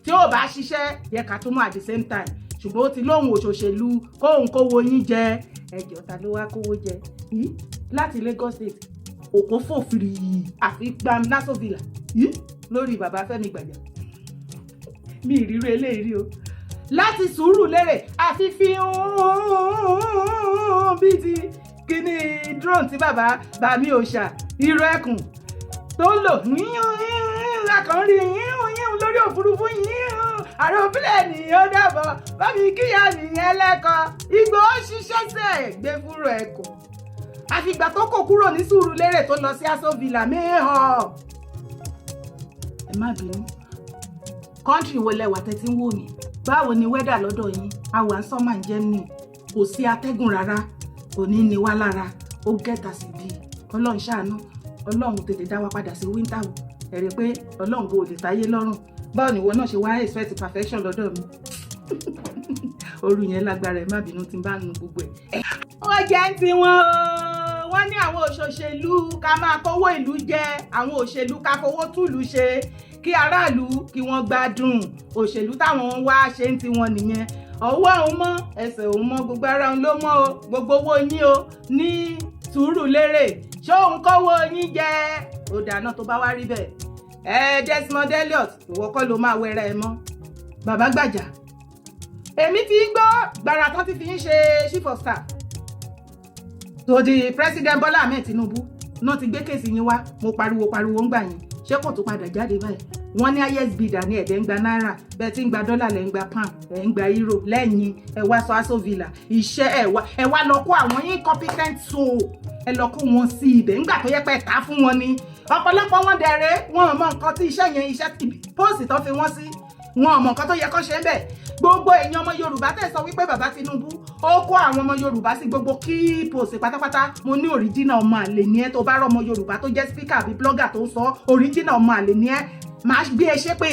Tí ò bá ṣiṣẹ́, yẹ ká tún mọ̀ at the same time. Ṣùgbọ́n ó ti lóhùn òṣòṣèlú kóhun kówó yín jẹ. Ẹjọ́, ta ló wá kówó jẹ yìí láti Lagos State? Òkó fòfìrì àfi gbam Naso Villa yìí lórí bàbá Fẹ́mi Gbàjà. Mi ìrírí eléyìí rí o láti Sùúrùlérè, àfi fi bíi ti kíní drone tí bàbá bàmí òòṣà irọ́ ẹkùn tó ń lò. Akàn rí lórí òfurufú. Àròpílẹ̀nì, ó dàbọ̀. Bámi kíyà nìyẹn lẹ́kọ̀ọ́. Ìgbòho ṣiṣẹ́ sẹ̀ gbé fúrò ẹ̀kọ́, àfìgbà tó kò kúrò ní Sùúrùlérè tó lọ sí Aso Villa mẹ́họ̀. Ẹ má bínú, country wo lẹwà tẹ́tí ń wò mí? Báwo ni weather lọ́dọ̀ yín? Àwa ń summer ní Germany, kò sí atẹ́gùn rárá, kò ní ní wá lára. Ó gẹ́ta sí bíi Ọlọ́run ṣàánú, Ọlọ́run tètè dá wa padà sí winter o. Ẹ̀rí pé Ọlọ́run kò lè táyé lọ́rùn. Báwo ni ìwọ náà ṣe wá expect perfection lọ́dọ̀ mi? Oru yẹn lágbára. Ẹ má bínú tí n bá nu gbogbo ẹ̀. Wọ́n jẹ́ ń tiwọn o. Wọ́n ní àwọn òṣòṣèlú ká máa kówó ìlú jẹ, àwọn òṣèlú ká fowó túlù ṣe, kí aráàlú kí wọ́n gbádùn. Òṣèlú táwọn ń wá ṣe ń tiwọn nìyẹn. Ọwọ́ òun mọ́, ẹsẹ̀ òun mọ́, gbogbo ara òun ló mọ́ o. Gbogbo owó yín o ní Sùúrùlérè, ṣé òun kówó yín jẹ? Ó dáná. Tó bá wá rí bẹ́ẹ̀, ẹ Desmond Elliot, ìwọ kọ́ ló máa wẹrẹ ẹ mọ́. Bàbá gbàjà, èmi ti ń gbọ́ gbàrà tán ti fi ń ṣe chief of staff to the President Bola Ahmed Tinubu náà ti gbé case yín wá. Mo pariwo pariwo ń gbà yín. Ṣé kò tó padà jáde báyìí? Wọ́n ní highest bidder ní ẹ̀dẹ̀ ń gba náírà bẹ́ẹ̀ tí ń gba dọ́là, lẹ́ ń gba pound, ẹ̀ ń gba euro. Lẹ́yìn ẹ wá sọ Aso Villa iṣẹ́, ẹ wá lọ kó àwọn incompetent soul, ẹ lọ kó wọn sí ibẹ̀ ńgbà tó yẹ pé ẹ ta fún wọn ni. Ọ̀pọ̀lọpọ̀ wọn dẹ̀rẹ̀, wọn ò mọ nǹkan tí iṣẹ́ yẹn, iṣẹ́ post tó fi wọ́n sí, wọn ò mọ nǹkan tó yẹ kó ṣe ń bẹ̀. Gbogbo èèyàn ọmọ Yorùbá tẹ̀ sọ wípé bàbá Tinubu ó kó àwọn ọmọ Yorùbá sí gbogbo key post pátápátá, mo ní original ọmọ àlè ní ẹ. Tó bá rọ ọmọ Yorùbá tó jẹ́ speaker àbí blogger tó ń sọ, original ọmọ àlè ní ẹ, máa gbé ẹ ṣépè.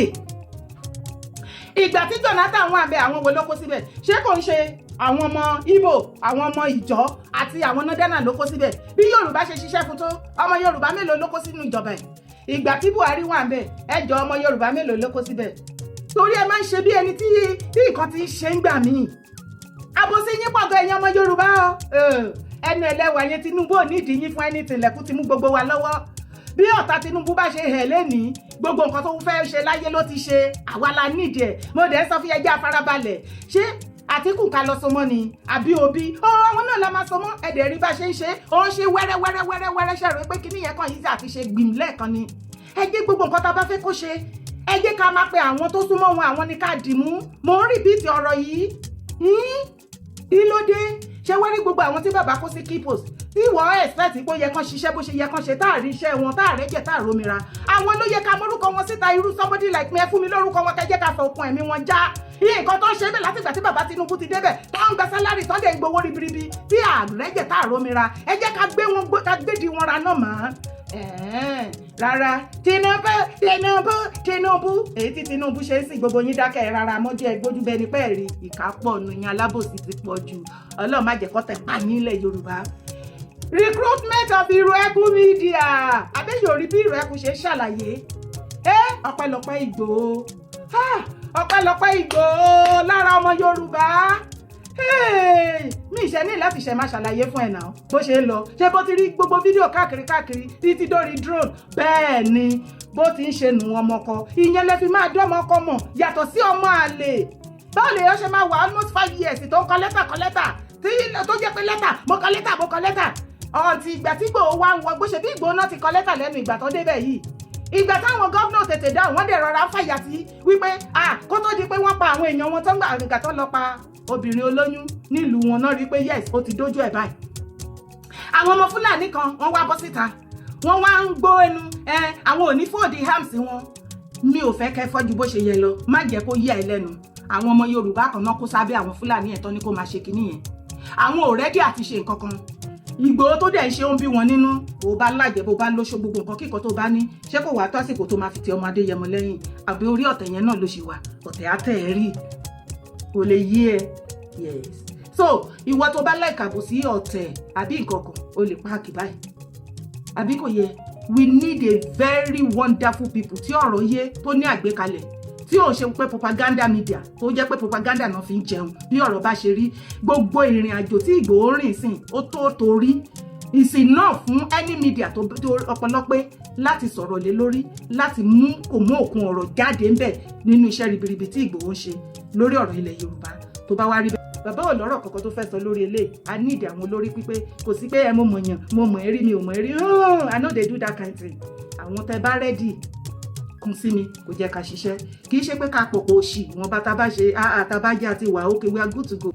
Ìgbà tí Jonathan wà bẹ, àwọn wo ló kó síbẹ̀? Ṣé kò ń ṣe àwọn ọmọ Ìgbò, àwọn ọmọ Ìjọ àti àwọn nọ́dẹ́nà ló kó síbẹ̀? Bí Yorùbá ṣe ṣiṣẹ́ fún tó, ọmọ Yorùbá mélòó ló kó sínú ìjọba ẹ̀? Ìgbà tí Buhari wà ń bẹ̀, ẹjọ́, ọmọ Yorùbá mélòó ló kó síbẹ̀? Torí ẹ máa ń ṣe bí ẹni tí nǹkan ti ń ṣe ń gbà míì. Àbòsí yín pọ̀ gan, ẹ̀yin ọmọ Yorùbá o. Ẹnu ẹlẹ́wà yẹn, Tinubu ò ní ìdí yín fún anything. Lẹ́kún ti mú gbogbo wa lọ́wọ́. Bí ọ̀tá Tinubu bá ṣe hẹ̀ lẹ́nìí, gbogbo nǹkan tó fẹ́ ṣe láyé ló ti ṣe. Àwa la nídìí ẹ̀. Mo dẹ̀ sọ fún ẹjẹ́ afárábalẹ̀. Ṣé Àtìkù ká lọ sọmọ ni àbí Òbí? Ó àwọn náà la máa sọmọ. Ẹ̀dẹ̀ rí bá ṣe ń ṣe, ó ń ṣe wẹ́rẹ́ wẹ́rẹ́ wẹ́rẹ́ wẹ́rẹ́. Ṣe rò pé kíní yẹn kàn yìí àti ṣe gbìm lẹ́ẹ̀kan ni? Ẹ jẹ́ gbogbo nǹkan tá a bá fẹ́ kó ṣe, ẹ jẹ́ ká máa pe àwọn tó súnmọ́ wọn, àwọn ní ká dì mú. Mò ń repeat ọ̀rọ̀ yìí. Kí ló dé? Ṣé wọ́n rí gbogbo àwọn tí bàbá kó sí key post tí wọ́n expect pé ó yẹ kán ṣiṣẹ́ bó ṣe yẹ kán ṣe, tá à rí iṣẹ́ wọn, tá à rẹ́jẹ̀, tá à rómìíra, àwọn ló yẹ ká mórúkọ wọn síta. Irú somebody like me, ẹ fún mi lórúkọ wọn, kẹ́ jẹ́ ká fọ okun ẹ̀mí wọn já. Iye nǹkan tó ń ṣe bẹ́ẹ̀ látìgbà tí bàbá Tinubu ti débẹ̀, tó ń gba salary, tó ń dẹ̀ ń gbowó ribiribi, tí à rẹ́jẹ̀, tá à rómìíra, ẹ jẹ́ ká gbé wọn, ká gbédi wọn ra náà mọ́. Rárá, Tinubu, Tinubu, Tinubu, èyí tí Tinubu ṣe ń sìn, gbogbo yín dákẹ́ rárá mọ́jú ẹ gbójú bẹ́ẹ̀ ni pẹ́ẹ́rì ìkápọ̀ nù yín. Alábòsí ti pọ̀ jù. Ọlọ́run má jẹ́ kó tẹ̀ pa yín lẹ̀ Yorùbá. Recruitment of Ìrù Media, àbẹ́yẹ̀ orí bí Ìrù Ẹkùn ṣe ṣàlàyé ẹ. Ọpẹ́lọpẹ́ Ìgbòho, ọpẹ́lọpẹ́ Ìgbòho lára ọmọ Yorùbá. Mi ìṣe ní láti ṣe máa ṣàlàyé fún ẹ náà bó ṣe ń lọ. Ṣé bó ti rí gbogbo fídíò káàkiri káàkiri títí dórí drone? Bẹ́ẹ̀ ni bó ti ń ṣe nù. Ọmọkọ ìyẹn lè fi máa dán ọmọ ọkọ mọ̀ yàtọ̀ sí ọmọ àlè. Báwo lè yọ ṣe máa wà almost 5 years tó ń kọ lẹ́tà, kọ lẹ́tà, tí tó jẹ́ pé lẹ́tà mo kọ, lẹ́tà mo kọ, lẹ́tà ọ̀ǹtì ìgbà tí Ìgbòho wá ń wọ bó ṣe bí Ìgbòho náà ti kọ lẹ́tà lẹ́nu ìgbà tó débẹ̀ yìí, ìgbà táwọn gómìnà tètè dáhùn, wọ́n dẹ̀ rọra fàyà tí wípé kó tó di pé wọ́n pa àwọn èèyàn wọn tó ń gbà ìgbà tó lọ pa obìnrin olóyún nílùú wọn náà, rí pé yes, ó ti dójú ẹ̀ báyìí. Àwọn ọmọ Fúlàní kan, wọ́n wá bọ́ síta, wọ́n wá ń gbó ẹnu ẹ, àwọn ò ní fold arms wọn. Mi ò fẹ́ kẹ́ fọ́jú bó ṣe yẹ lọ. Má jẹ́ kó yí ẹ lẹ́nu. Àwọn ọmọ Yorùbá kan náà kó sábẹ́ àwọn Fúlàní ẹ̀tọ́ ní kó máa ṣe kinní yẹn. Àwọn ò ready àti ṣe nǹkan kan. Ìgbòho tó dẹ̀ ń ṣe, ó ń bí wọn nínú. Bó bá lájẹ, bó bá lóṣó, gbogbo nǹkan kíkan tó bá ní, ṣé kò wá tó àsìkò tó máa fi ti ọmọ Adéyẹmọ lẹ́yìn? Àbí orí ọ̀tẹ̀ yẹn náà ló ṣì wà? Ọ̀tẹ̀ á tẹ̀ ẹ́ rí, kò lè yí ẹ. Yes, so ìwọ tó bá láìkàbò sí ọ̀tẹ̀ àbí nǹkan kan, o lè park báyìí, àbí kò yẹ? We need a very wonderful people tí ọ̀rọ̀ yé, tó ní àgbékalẹ̀, tí ò ṣe pé propaganda media, tó jẹ́ pé propaganda náà fi ń jẹun. Bí ọ̀rọ̀ bá ṣe rí, gbogbo ìrìn àjò tí Ìgbòho rìn sìn, ó tó torí ìsìn náà fún any media tó ọpọlọ pé láti sọ̀rọ̀ lé lórí, láti mú kò mú òkun ọ̀rọ̀ jáde ńbẹ̀ nínú iṣẹ́ ribiribi tí Ìgbòho ń ṣe lórí ọ̀rọ̀ ilẹ̀ Yorùbá. Tó bá wá rí bẹ́ẹ̀, bàbá ò lọ́rọ̀ kankan tó fẹ́ sọ lórí eléyìí. A ní ìdí àwọn olórí pípé. Kò sí pé ẹ mo mọ̀yàn, mo mọ̀ ẹ́ rí, mi ò mọ̀ ẹ́ rí. I no dey do that kind thing. Àwọn tẹ bá ready. Kún sí mi kò jẹ́ ká ṣiṣẹ́. Kì í ṣe pé ká pòpò òṣì wọn bá tá bá ṣe tá bá jẹ́ àti wà. Okay, we are good to go.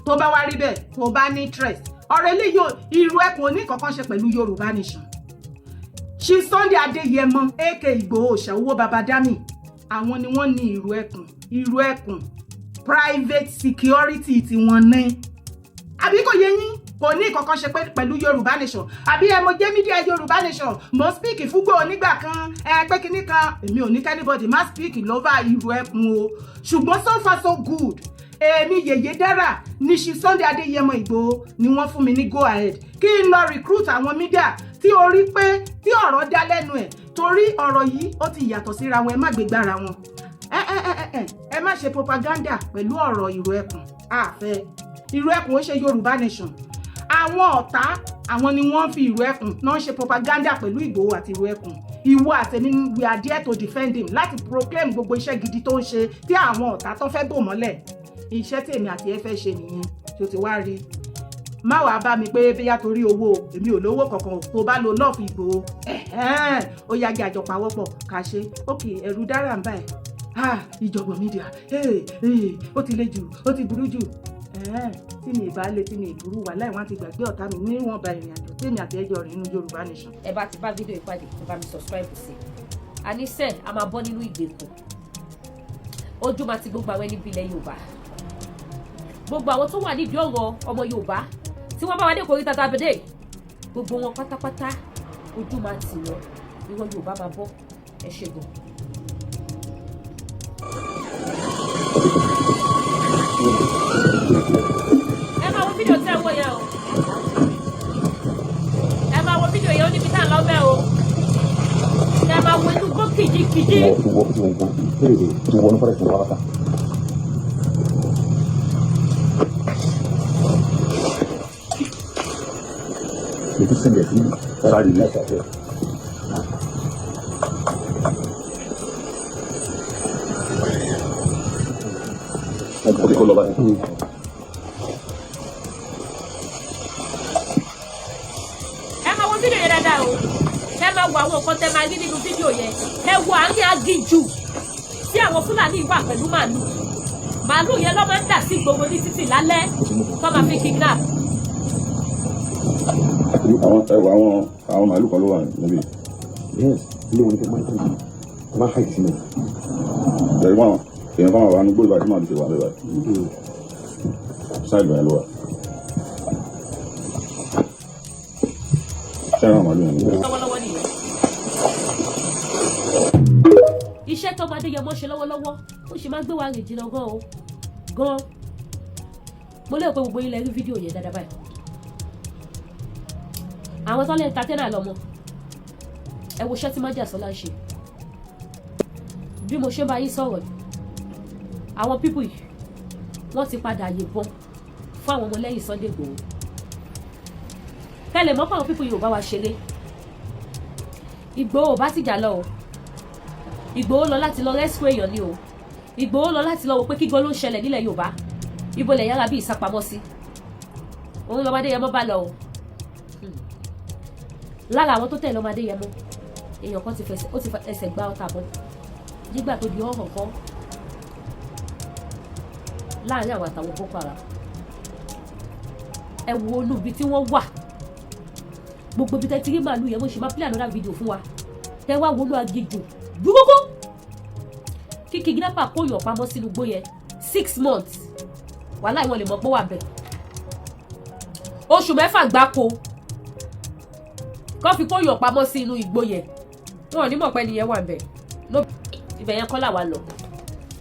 Tó bá wá rí bẹ́ẹ̀, tó bá ní interest, ọ̀rọ̀ eléyìí, irú ẹkùn oní kankan ṣe pẹ̀lú Yorùbá Nation. Ṣí Sunday Adéyẹmọ aka Ìgbòho Òòṣà owó babadami, àwọn ni wọ́n ní ìrù ẹkùn. Ìrù ẹkùn private security tí wọ́n ní, àbí kò yé yín? Kò ní kankan ṣe pẹ̀lú Yorùbá Nation. Àbí ẹ mo jẹ́ media Yorùbá Nation, mo speak fúgbò nígbà kan, ẹ pé kinní kan. Èmi ò ní kí anybody má speak lọ́wọ́ ìrù ẹkùn o, ṣùgbọ́n so far so good. Èmi yèyé dára ní ṣi Sunday Adéyẹmọ Ìgbòho ni wọ́n fún mi ní go ahead kí n lọ recruit àwọn media tí o rí pé tí ọ̀rọ̀ dá lẹ́nu ẹ̀, torí ọ̀rọ̀ yìí ó ti yàtọ̀ síra wọn. Ẹ má gbégbára wọn, ẹ ẹ ẹ ẹ ẹ má ṣe propaganda pẹ̀lú ọ̀rọ̀ ìrù ẹkùn. Àfẹ́ ìrù ẹkùn ó ṣe Yorùbá Nation. Àwọn ọ̀tá àwọn ni wọ́n fi ìrù ẹkùn náà ṣe propaganda pẹ̀lú Ìgbòho àti ìrù ẹkùn. Ìwọ àtẹ̀mí, we are there to defend him, láti proclaim gbogbo iṣẹ́ gidi tó ń ṣe tí àwọn ọ̀tá tó fẹ́ bò mọ́lẹ̀. Iṣẹ́ tí èmi àti ẹ fẹ́ ṣe nìyẹn. Tó ti wá rí, má wàá bá mi pé bóyá torí owó. Èmi ò lówó kankan. Tó bá lo love Ìgbòho, ó yá jẹ́ àjọ pawọ́pọ̀ ká ṣe. Ókè, ẹ̀rù dára ń báyìí. Ah, ìjọ̀gbọ̀n media, ó ti le jù, ó ti burú jù. Tí mi ìbá le, tí mi ìburú wà láì, wọ́n ti gbàgbé ọ̀tá mi níwọ̀nba ìrìn àjò tèmi àti ẹjọ́ rìn nínú Yorùbá Nation. Ẹ bá ti bá fídíò ìpàdé, ẹ bá mi subscribe sí i. Àníṣe a máa bọ́ nínú ìgbèkùn. Ojú máa ti gbogbo àwọn ẹni bílẹ̀ Yorùbá, gbogbo àwọn tó wà nídìí ọ̀rọ̀ ọmọ Yorùbá tí wọ́n bá wà ní ìkórìtà tàbídé, gbogbo wọn pátápátá, ojú máa tì wọ́n. Ìwọ Yorùbá máa bọ́. Ẹ ṣé gan. Ẹ máa wo fídíò tí ẹ wò yẹn o. Ẹ máa wo fídíò yẹn, ó níbi tá à ń lọ bẹ́ẹ̀ o. Ẹ máa wo inú gbó kìjikìji. Wọ forest wọ wá. Ètò sẹ́ńdẹ̀ sí sáré ní ẹ̀ka. Ok, kó lọ báyìí. Ẹ máa wo fídíò yẹn dáadáa o. Ẹ máa wo àwọn nǹkan tẹ máa rí nínú fídíò yẹn. Ẹ wo àárín aginjù tí àwọn Fúlàní wà pẹ̀lú màálù. Màálù yẹn ló máa ń dà sí gbogbo ní títì lálẹ́ tó máa fi kidnap. Àwọn ẹwà àwọn màálù kan ló wà níbí. Yes, ilé wọn ni kí wọ́n máa ń tẹ̀lé, wọ́n máa ń hide sínú. Ẹ̀rí wọn, èèyàn kan wà ní gbóyè báyìí tí màálù ṣe wà bẹ́ẹ̀ báyìí. Side báyìí ló wà. Ṣé àwọn màálù yẹn ni? Lọ́wọ́lọ́wọ́ nìyẹn. Iṣẹ́ tọ́mọ Adéyẹmọ ṣe lọ́wọ́lọ́wọ́, ó sì máa gbé wa rìn jìnnà gan o gan. Mo lérò pé gbogbo yín lẹ rí fídíò yẹn dáadáa báyìí. Àwọn tó lè ta tẹ́nà lọ́mọ, ẹ wo iṣẹ́ tí Májàsọ́lá ń ṣe. Bí mo ṣe bá yín sọ̀rọ̀ yìí, àwọn people yìí, wọ́n ti padà yìnbọn fún àwọn ọmọlẹ́yìn Sunday Igboho. Kẹ́lẹ̀ mọ́ pé àwọn people yìí ò bá wa ṣeré. Ìgbòho ò bá ti jà lọ o. Ìgbòho lọ láti lọ rescue èèyàn ni o. Ìgbòho lọ láti lọ wò pé kígan ló ń ṣẹlẹ̀ nílẹ̀ Yorùbá, ibo lẹ̀ yára bí ìsápamọ́ sí. Òun lọ́mọdé yẹn mọ́ bá lọ o. Lára àwọn tó tẹ̀lé ọmọdé yẹn mọ́, èèyàn kan ti fẹsẹ̀, ó ti ẹsẹ̀ gbá ọta bọ́ nígbà tó di ọ̀hàn kan láàrin àwọn àtàwọn Boko Haram. Ẹ wo olú ibi tí wọ́n wà, gbogbo ibi tẹ́ ti rí màálù yẹn. Mo ṣe máa play another video fún wa. Tẹ́ wá wọnú aginjù dúrógó kí kidnapper kó yàn pamọ́ sínú igbó yẹn 6 months, wàhálà ìwọ̀n lè mọ̀ pé wà bẹ̀ oṣù 6 gbáko kó fi kó yàn pamọ́ sí inú igbó yẹn, wọn ò ní mọ̀ pé ẹnìyẹn wà bẹ̀. Ibẹ̀ yẹn kọ́ là wà lọ.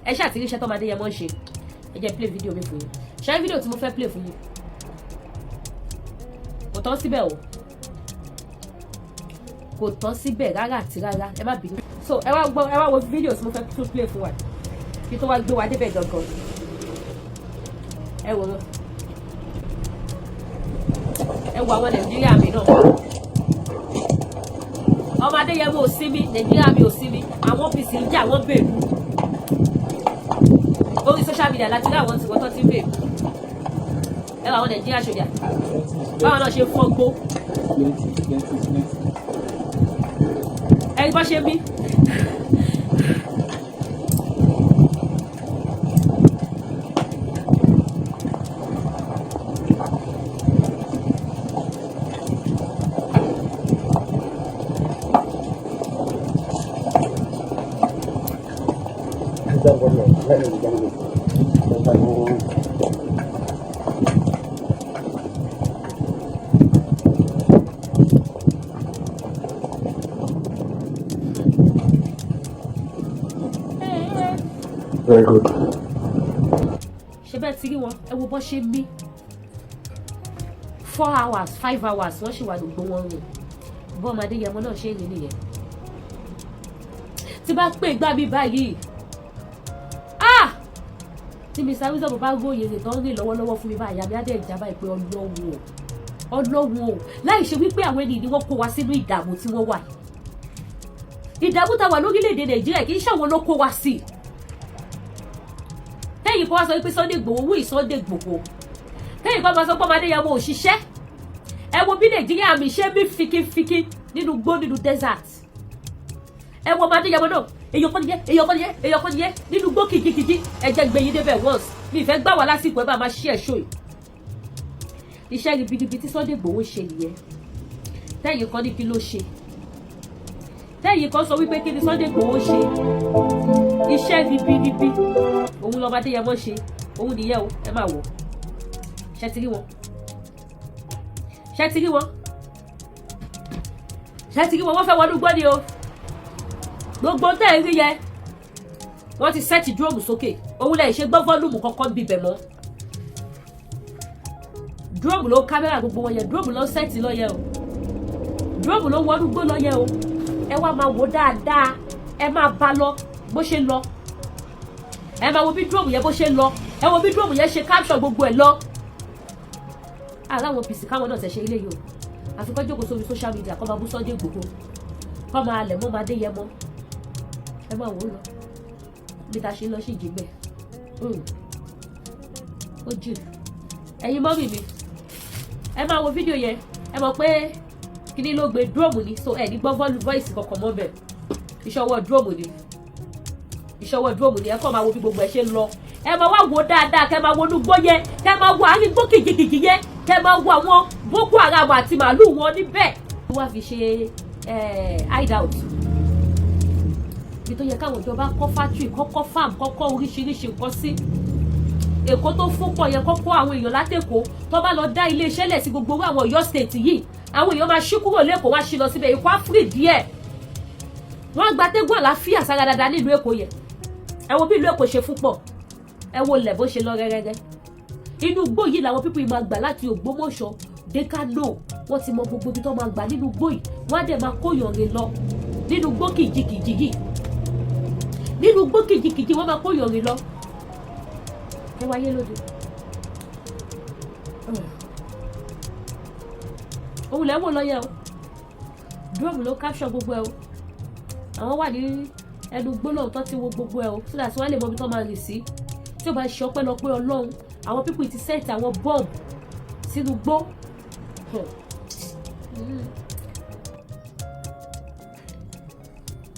Ẹ ṣáà ti rí iṣẹ́ tọ́mọdé yẹn mọ́ ń ṣe. Ẹ jẹ́ play video mi fún yín. Ṣáà fídíò tí mo fẹ́ play fún yín kò tán síbẹ̀ o, kò tán síbẹ̀ rárá àti rárá. Ẹ má bínú. So ẹ wá gbọ́, ẹ wá wo fídíò tí mo fẹ́ tún play fún wa kí tó wá gbé wa débẹ̀ gangan. Ẹ wò ó, ẹ wo àwọn Nàìjíríà mi náà. Ọmọ Adéyẹmọ ò sí mi, Nàìjíríà mi ò sí mi. Àwọn OPC ń jà, wọ́n bèèrè orí social media láti rí àwọn tí wọ́n tán ti ń bèèrè. Ẹ wọ àwọn Nàìjíríà sójà, báwọn náà ṣe fọ́gbó. Ẹni bá ṣe mí Very good. Ṣe bẹ́ẹ̀ ti rí wọn? Ẹ wo bọ́ ṣe ń mí. 4 hours, 5 hours, wọ́n sì wà lógbó wọn rìn. Bọ́ ọmọ Adéyẹmọ náà ṣe ń rìn nìyẹn. Tí bá pè gbá mi báyìí, ah, tí Mr Wisdom bá ròyìn rìn tó ń rìn lọ́wọ́lọ́wọ́ fún mi báyìí, àmì adé ìjábá ìpè Ọlọ́run o, Ọlọ́run o, láì ṣe wípé àwọn ènìyàn ni wọ́n kó wa sínú ìdààmú tí wọ́n wà yìí. Ìdààmú tá a wà lórílẹ̀‐èdè Nàìjíríà, kì í ṣàwọn ló kó wa sí. Tẹ́yìn kó wá sọ wípé Sunday Igboho wú Sunday Igboho, tẹ́yìn kó máa sọ pé ọmọdé yẹn mo ò ṣiṣẹ́. Ẹ wo bí Nàìjíríà mi ṣe mí fikifiki nínú gbó, nínú desert. Ẹ wo ọmọdé yẹn náà, èèyàn kan nìyẹn, èèyàn kan nìyẹn, èèyàn kan nìyẹn nínú gbó kìjikìji. Ẹ jẹ́ gbé yín débẹ̀ once. Mi ìfẹ́ gbà wá lásìkò. Ẹ bá máa ṣí ẹ̀ ṣó yìí. Iṣẹ́ ribiribi tí Sunday Igboho ṣe nìyẹn. Tẹ́yìn kan ní kí ló ṣe, tẹ́yìn kan sọ wípé kí ni Sunday Igboho ṣe. Iṣẹ́ ribiribi òun lọ́ba Adéyẹmọ ṣe, òun nìyẹn o. Ẹ máa wò. Ṣe ti rí wọn? Ṣe ti rí wọn? Ṣe ti rí wọn? Wọ́n fẹ́ wọnú gbọ́ ni o. Gbogbo tẹ́ ẹ rí yẹ, wọ́n ti set drone sókè. Òun lẹ̀ ṣe gbọ́ volume kankan bíbẹ̀ mọ́. Drone ló kámẹ́rà gbogbo wọn yẹn. Drone ló set lọ yẹ o. Drone ló wọnú gbó lọ yẹ o. Ẹ wá máa wò dáadáa, ẹ máa bá lọ bó ṣe ń lọ. Ẹ máa wo bí drone yẹn bó ṣe ń lọ. Ẹ wo bí drone yẹn ṣe capture gbogbo ẹ lọ. Aláwọn OPC káwọn náà tẹ̀ ṣe ilé yìí o, àfi kọ́ jókòó sórí social media, kọ́ máa bú Sunday Igboho, kọ́ máa lẹ̀ mọ́ máa dé yẹ mọ́. Ẹ máa wò ó lọ bí ta ṣe ń lọ sí ìjìgbẹ́ ó jù. Ẹ̀yin mummy mi, ẹ máa wo fídíò yẹn. Ẹ mọ̀ pé kíní ló gbé, drone ni, so ẹ ní gbọ́ voice kankan mọ́ bẹ̀. Iṣẹ́ ọwọ́ drone ni, iṣẹ́ ọwọ́ drone ni. Ẹ kọ́ máa wo bí gbogbo ẹ ṣe ń lọ. Ẹ máa wá wo dáadáa, kẹ́ máa wo inú gbó yẹn, kẹ́ máa wo àárín gbó kìjikìji yẹn, kẹ́ máa wo àwọn Boko Haram àti màálù wọn níbẹ̀. Wọ́n á fi ṣe hideout ibi tó yẹ káwọn ìjọba kọ́ factory, kọ́kọ́ farm, kọ́kọ́ oríṣiríṣi nǹkan sí. Èkó tó fún pọ̀ yẹn, kọ́kọ́ àwọn èèyàn látẹ̀kọ́ tó bá lọ dá iléeṣẹ́ lẹ̀ sí gbogbo owó àwọn Ọ̀yọ́ State yìí, àwọn èèyàn máa ṣí kúrò lẹ́kọ̀ọ́, wá ṣí lọ síbẹ̀. Èkó á free díẹ̀, wọ́n gba tẹ́gùn àlàáfíà sára dáadáa nílùú Èkó yẹn. Ẹ wo bí ìlú Èkó ṣe fún pọ̀, ẹ wo ilẹ̀ bó ṣe lọ rẹ́rẹ́rẹ́. Inú igbó yìí làwọn people yìí máa gbà láti Ògbómọ̀ṣọ́ dé Kánò. Wọ́n ti mọ gbogbo ibi tó máa gbà nínú igbó yìí. Wọ́n á dẹ̀ máa kóyàn rìn lọ nínú igbó kìjikìji yìí. Nínú igbó kìjikìji, wọ́n máa kóyàn rìn lọ. Ẹ wáyé lóde, òun lẹ́ wò lọ́yẹ̀ o. Drone ló capture gbogbo ẹ o. Àwọn wà ní ẹnu gbólóhùn tó ti wo gbogbo ẹ o, so that wọ́n lè mọ ibi tó máa rìn sí. Tí ó bá ṣe ọpẹ́lọpẹ́ Ọlọ́run, àwọn people ti set àwọn bomb sínú gbó.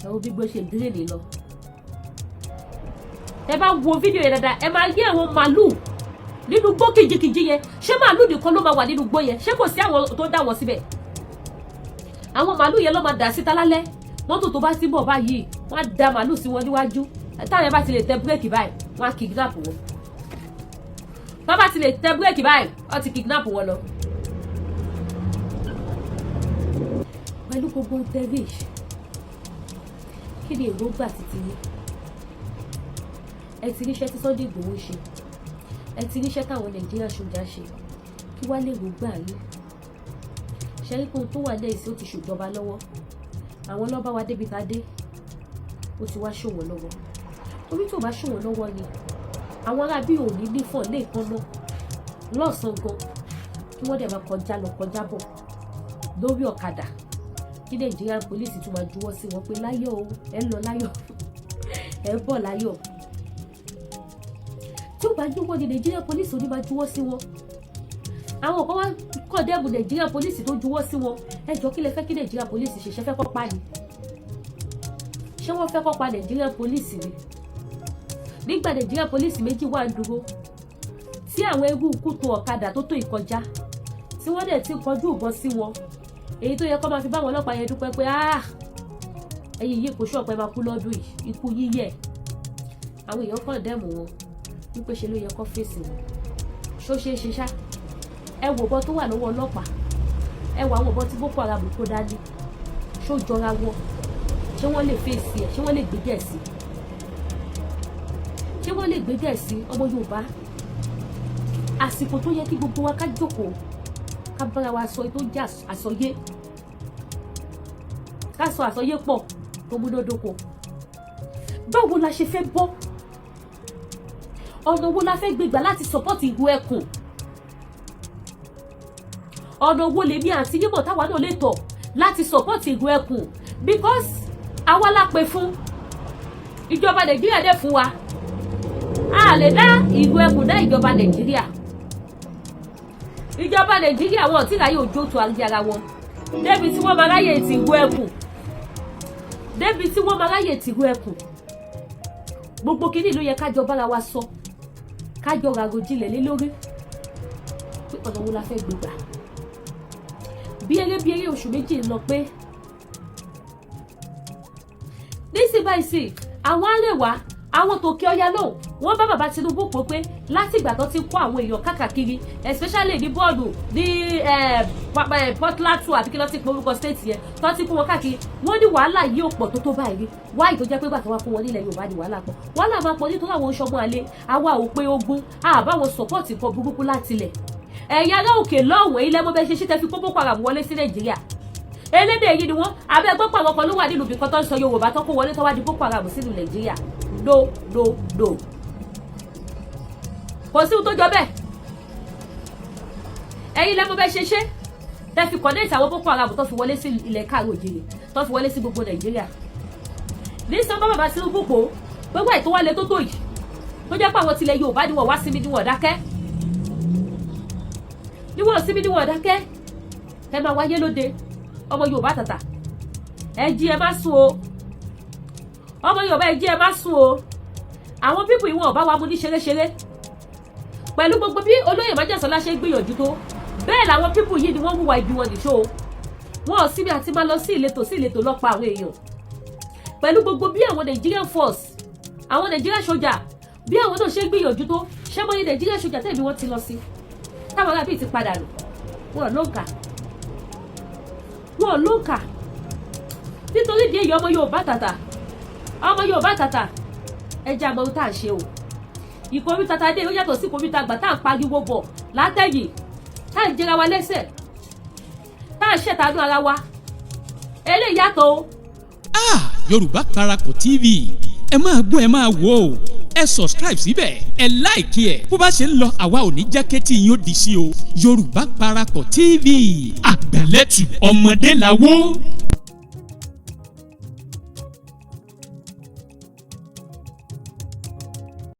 Ẹ wo bí gbó ṣe green lọ. Ẹ bá wo fídíò yẹn dáadáa, ẹ máa rí àwọn màálù nínú gbó kìjikìji yẹn. Ṣé màálù nìkan ló máa wà nínú gbó yẹn? Ṣé kò sí àwọn tó dá wọn síbẹ̀? Àwọn màálù yẹn ló máa dà síta lálẹ́. Mọ́tò tó bá ti bọ̀ báyìí, wọ́n á da màálù sí wọn níwájú. Táwọn yẹn bá ti lè tẹ bírèkì báyìí, wọ́n á kidnap wọn. Tó bá ti lè tẹ bírèkì báyìí, wọ́n ti kidnap wọn lọ. Pẹ̀lú gbogbo tẹ́rìṣ, kí ni èròǹgbà títí yín? Ẹ ti ríṣẹ́ tí Sunday Igboho ṣe, ẹ ti ríṣẹ́ táwọn Nàìjíríà sójà ṣe. Kí wá lè rògbà yín? Ṣe rí pé ohun tó wà lẹ́yìn sí ó ti ṣèjọba lọ́wọ́ àwọn lọ́ba wa débi tá a dé, ó ti wá ṣòwò lọ́wọ́. Torí tí ò bá ṣòwò lọ́wọ́ ni àwọn ará bí òní nífọ̀n lè kánná lọ́sàn-án gan, kí wọ́n dẹ̀ máa kọjá lọ kọjá bọ̀ lórí ọ̀kadà, kí Nigerian police tún máa juwọ́ sí wọn pé láyọ̀ o, ẹ ń lọ láyọ̀, ẹ ń bọ̀ láyọ̀. Tí ó bá júwọ́ ni Nigerian police ò ní máa juwọ́ sí wọn. Àwọn kan wá condemn Nigerian police tó juwọ́ sí wọn. Ẹ jọ, kí lẹ fẹ́ kí Nigerian police ṣe? Ṣe fẹ́ kọ́ pa ni? Ṣé wọ́n fẹ́ kọ́ pa Nigerian police ni? Nígbà Nigerian police méjì wà ń dúró tí àwọn ewu kútu ọ̀kadà tó tó ìkọjá, tí wọ́n dẹ̀ ti kọjú ìbọn sí wọn, èyí tó yẹ kó máa fi báwọn ọlọ́pàá yẹn dúpẹ́ pé, ah, ẹ̀yin yìí kò ṣọ̀pẹ́ máa kú lọ́dún yìí, ikú yíyẹ. Àwọn èèyàn condemn wọn wípé ṣe ló yẹ kó fèsì wọn. Ṣó ṣeé ṣe ṣá? Ẹ wò bọ́ tó wà lọ́wọ́ ọlọ́pàá, ẹ wò àwọn ìbọn tí Boko Haram kó dání, ṣó jọra wọn? Ṣé wọ́n lè fèsì ẹ̀? Ṣé wọ́n lè gbé sí? Ṣé wọ́n lè gbé sí? Ọmọ Yorùbá, àsìkò tó yẹ kí gbogbo wa ká jókòó, ká bára wa sọ tó jẹ́ àsọyé, ká sọ àsọyé pọ̀ tó múnádóko. Báwo la ṣe fẹ́ bọ́? Ọ̀nà wo la fẹ́ gbégbà láti support ìlú ẹkùn? Ọ̀nà wo lèmi àti yímọ̀ táwa náà lè tọ̀ láti support ìlú ẹkùn? Because àwa la pè fún ìjọba Nàìjíríà dẹ̀ fún wa. A lè dá ìlú ẹkùn dá ìjọba Nàìjíríà. Ìjọba Nàìjíríà, wọn tí ráyè ojú tó ara wọn débi tí wọ́n máa ráyè tìlú ẹkùn, débi tí wọ́n máa ráyè tìlú ẹkùn. Gbogbo kínní ló yẹ kájọ bára wa sọ, kájọ ràròjinlẹ̀ lé lórí pé ọ̀nà wo la fẹ́ gbé gbà. Bí eré bí eré, oṣù 2 lọ pé nísìnyí báyìí sí. Àwọn arẹwà, àwọn tó kí ọya lóhùn, wọ́n bá bàbá Tinubu pò pé láti ìgbà tó ti kó àwọn èèyàn káàkiri, especially ní bọ́ọ̀lù ní Port àti kí ló ti pe orúkọ state yẹn tó ti kó wọn káàkiri, wọ́n ní wàhálà yìí ò pọ̀ tó tó báyìí rí. Wáyé tó jẹ́ pé gbàtọ́ wá kó wọn nílẹ̀ Yorùbá ní wàhálà pọ̀? Wàhálà máa pọ̀ nítorí àwọn oṣọmọ àlè. Àwa ò pé ogun àbáwọn support nǹkan burúkú láti ilẹ̀. Ẹ̀yin ará òkè lọ́hùn, èyí lẹ́mọ́ bẹ́ẹ̀ ṣe ṣe tẹ́ fi kó Boko Haram wọlé sí Nàìjíríà. Elédè yìí ni wọ́n. Abẹ́ gbọ́ pé àwọn kan ló wà nílùú ibìkan tó ń sọ Yorùbá tó kó wọlé, tó wá di Boko Haram sínú Nàìjíríà? No, no, no, kò sí ohun tó jọ bẹ́ẹ̀. Ẹ̀yin lẹ́mọ́ bẹ́ẹ̀ ṣe ṣe tẹ́ fi connect àwọn Boko Haram tó fi wọlé sí ilẹ̀ káàró òjìrì, tó fi wọlé sí gbogbo Nàìjíríà. Ní sọ́nbà, bàbá Tinubu pò pé wáyé tó wálé tó tó yìí, tó jẹ́ pé àwọn tilẹ̀ Yorùbá ni wọ́n wá síbi ni wọ́n dákẹ́, ni wọ́n síbi ni wọ́n dákẹ́. Ẹ máa wáyé lóde. Ọmọ Yorùbá tàtà, ẹ jí, ẹ má sùn o. Ọmọ Yorùbá, ẹ jí, ẹ má sùn o. Àwọn people yìí, wọn ò bá wa mú ní ṣeréṣeré. Pẹ̀lú gbogbo bí olóyè májàsọ́lá ṣe ń gbìyànjú tó, bẹ́ẹ̀ làwọn people yìí ni wọ́n hùwà ibi wọn nìṣó. Wọn ò síbi àti máa lọ sí ìletò sí ìletò lọ́pa àwọn èèyàn. Pẹ̀lú gbogbo bí àwọn Nigerian force, àwọn Nigerian soldier, bí àwọn náà ṣe ń gbìyànjú tó, ṣé mọ́ ní Nigerian soldier tẹ̀mí wọ́n ti lọ sí táwọn arábì ti padà lò, wọn ló ń kà, wọn ló ń kà. Nítorí ìdí èyí, ọmọ Yorùbá tàtà, ọmọ Yorùbá tàtà, ẹ jẹ́ àmọ́ ohun tá à ń ṣe o. Ìkóríta tá a dé, ó yàtọ̀ sí ìkóríta àgbà tá à ń pariwo bọ̀ látẹ̀yìn, tá à ń jẹra wa lẹ́sẹ̀, tá à ń ṣẹ̀tàánú ara wa. Eléyìí yàtọ̀ o. Ah, Yorùbá Parapọ̀ TV, ẹ máa gbọ́, ẹ máa wò ó. Ẹ subscribe síbẹ̀, ẹ like ẹ̀. Bó bá ṣe ń lọ, àwa ò ní jẹ́ kétí yín ó di sí o. Yorùbá Parapọ̀ TV, àgbàlẹ́tù ọmọdé làwọ̀.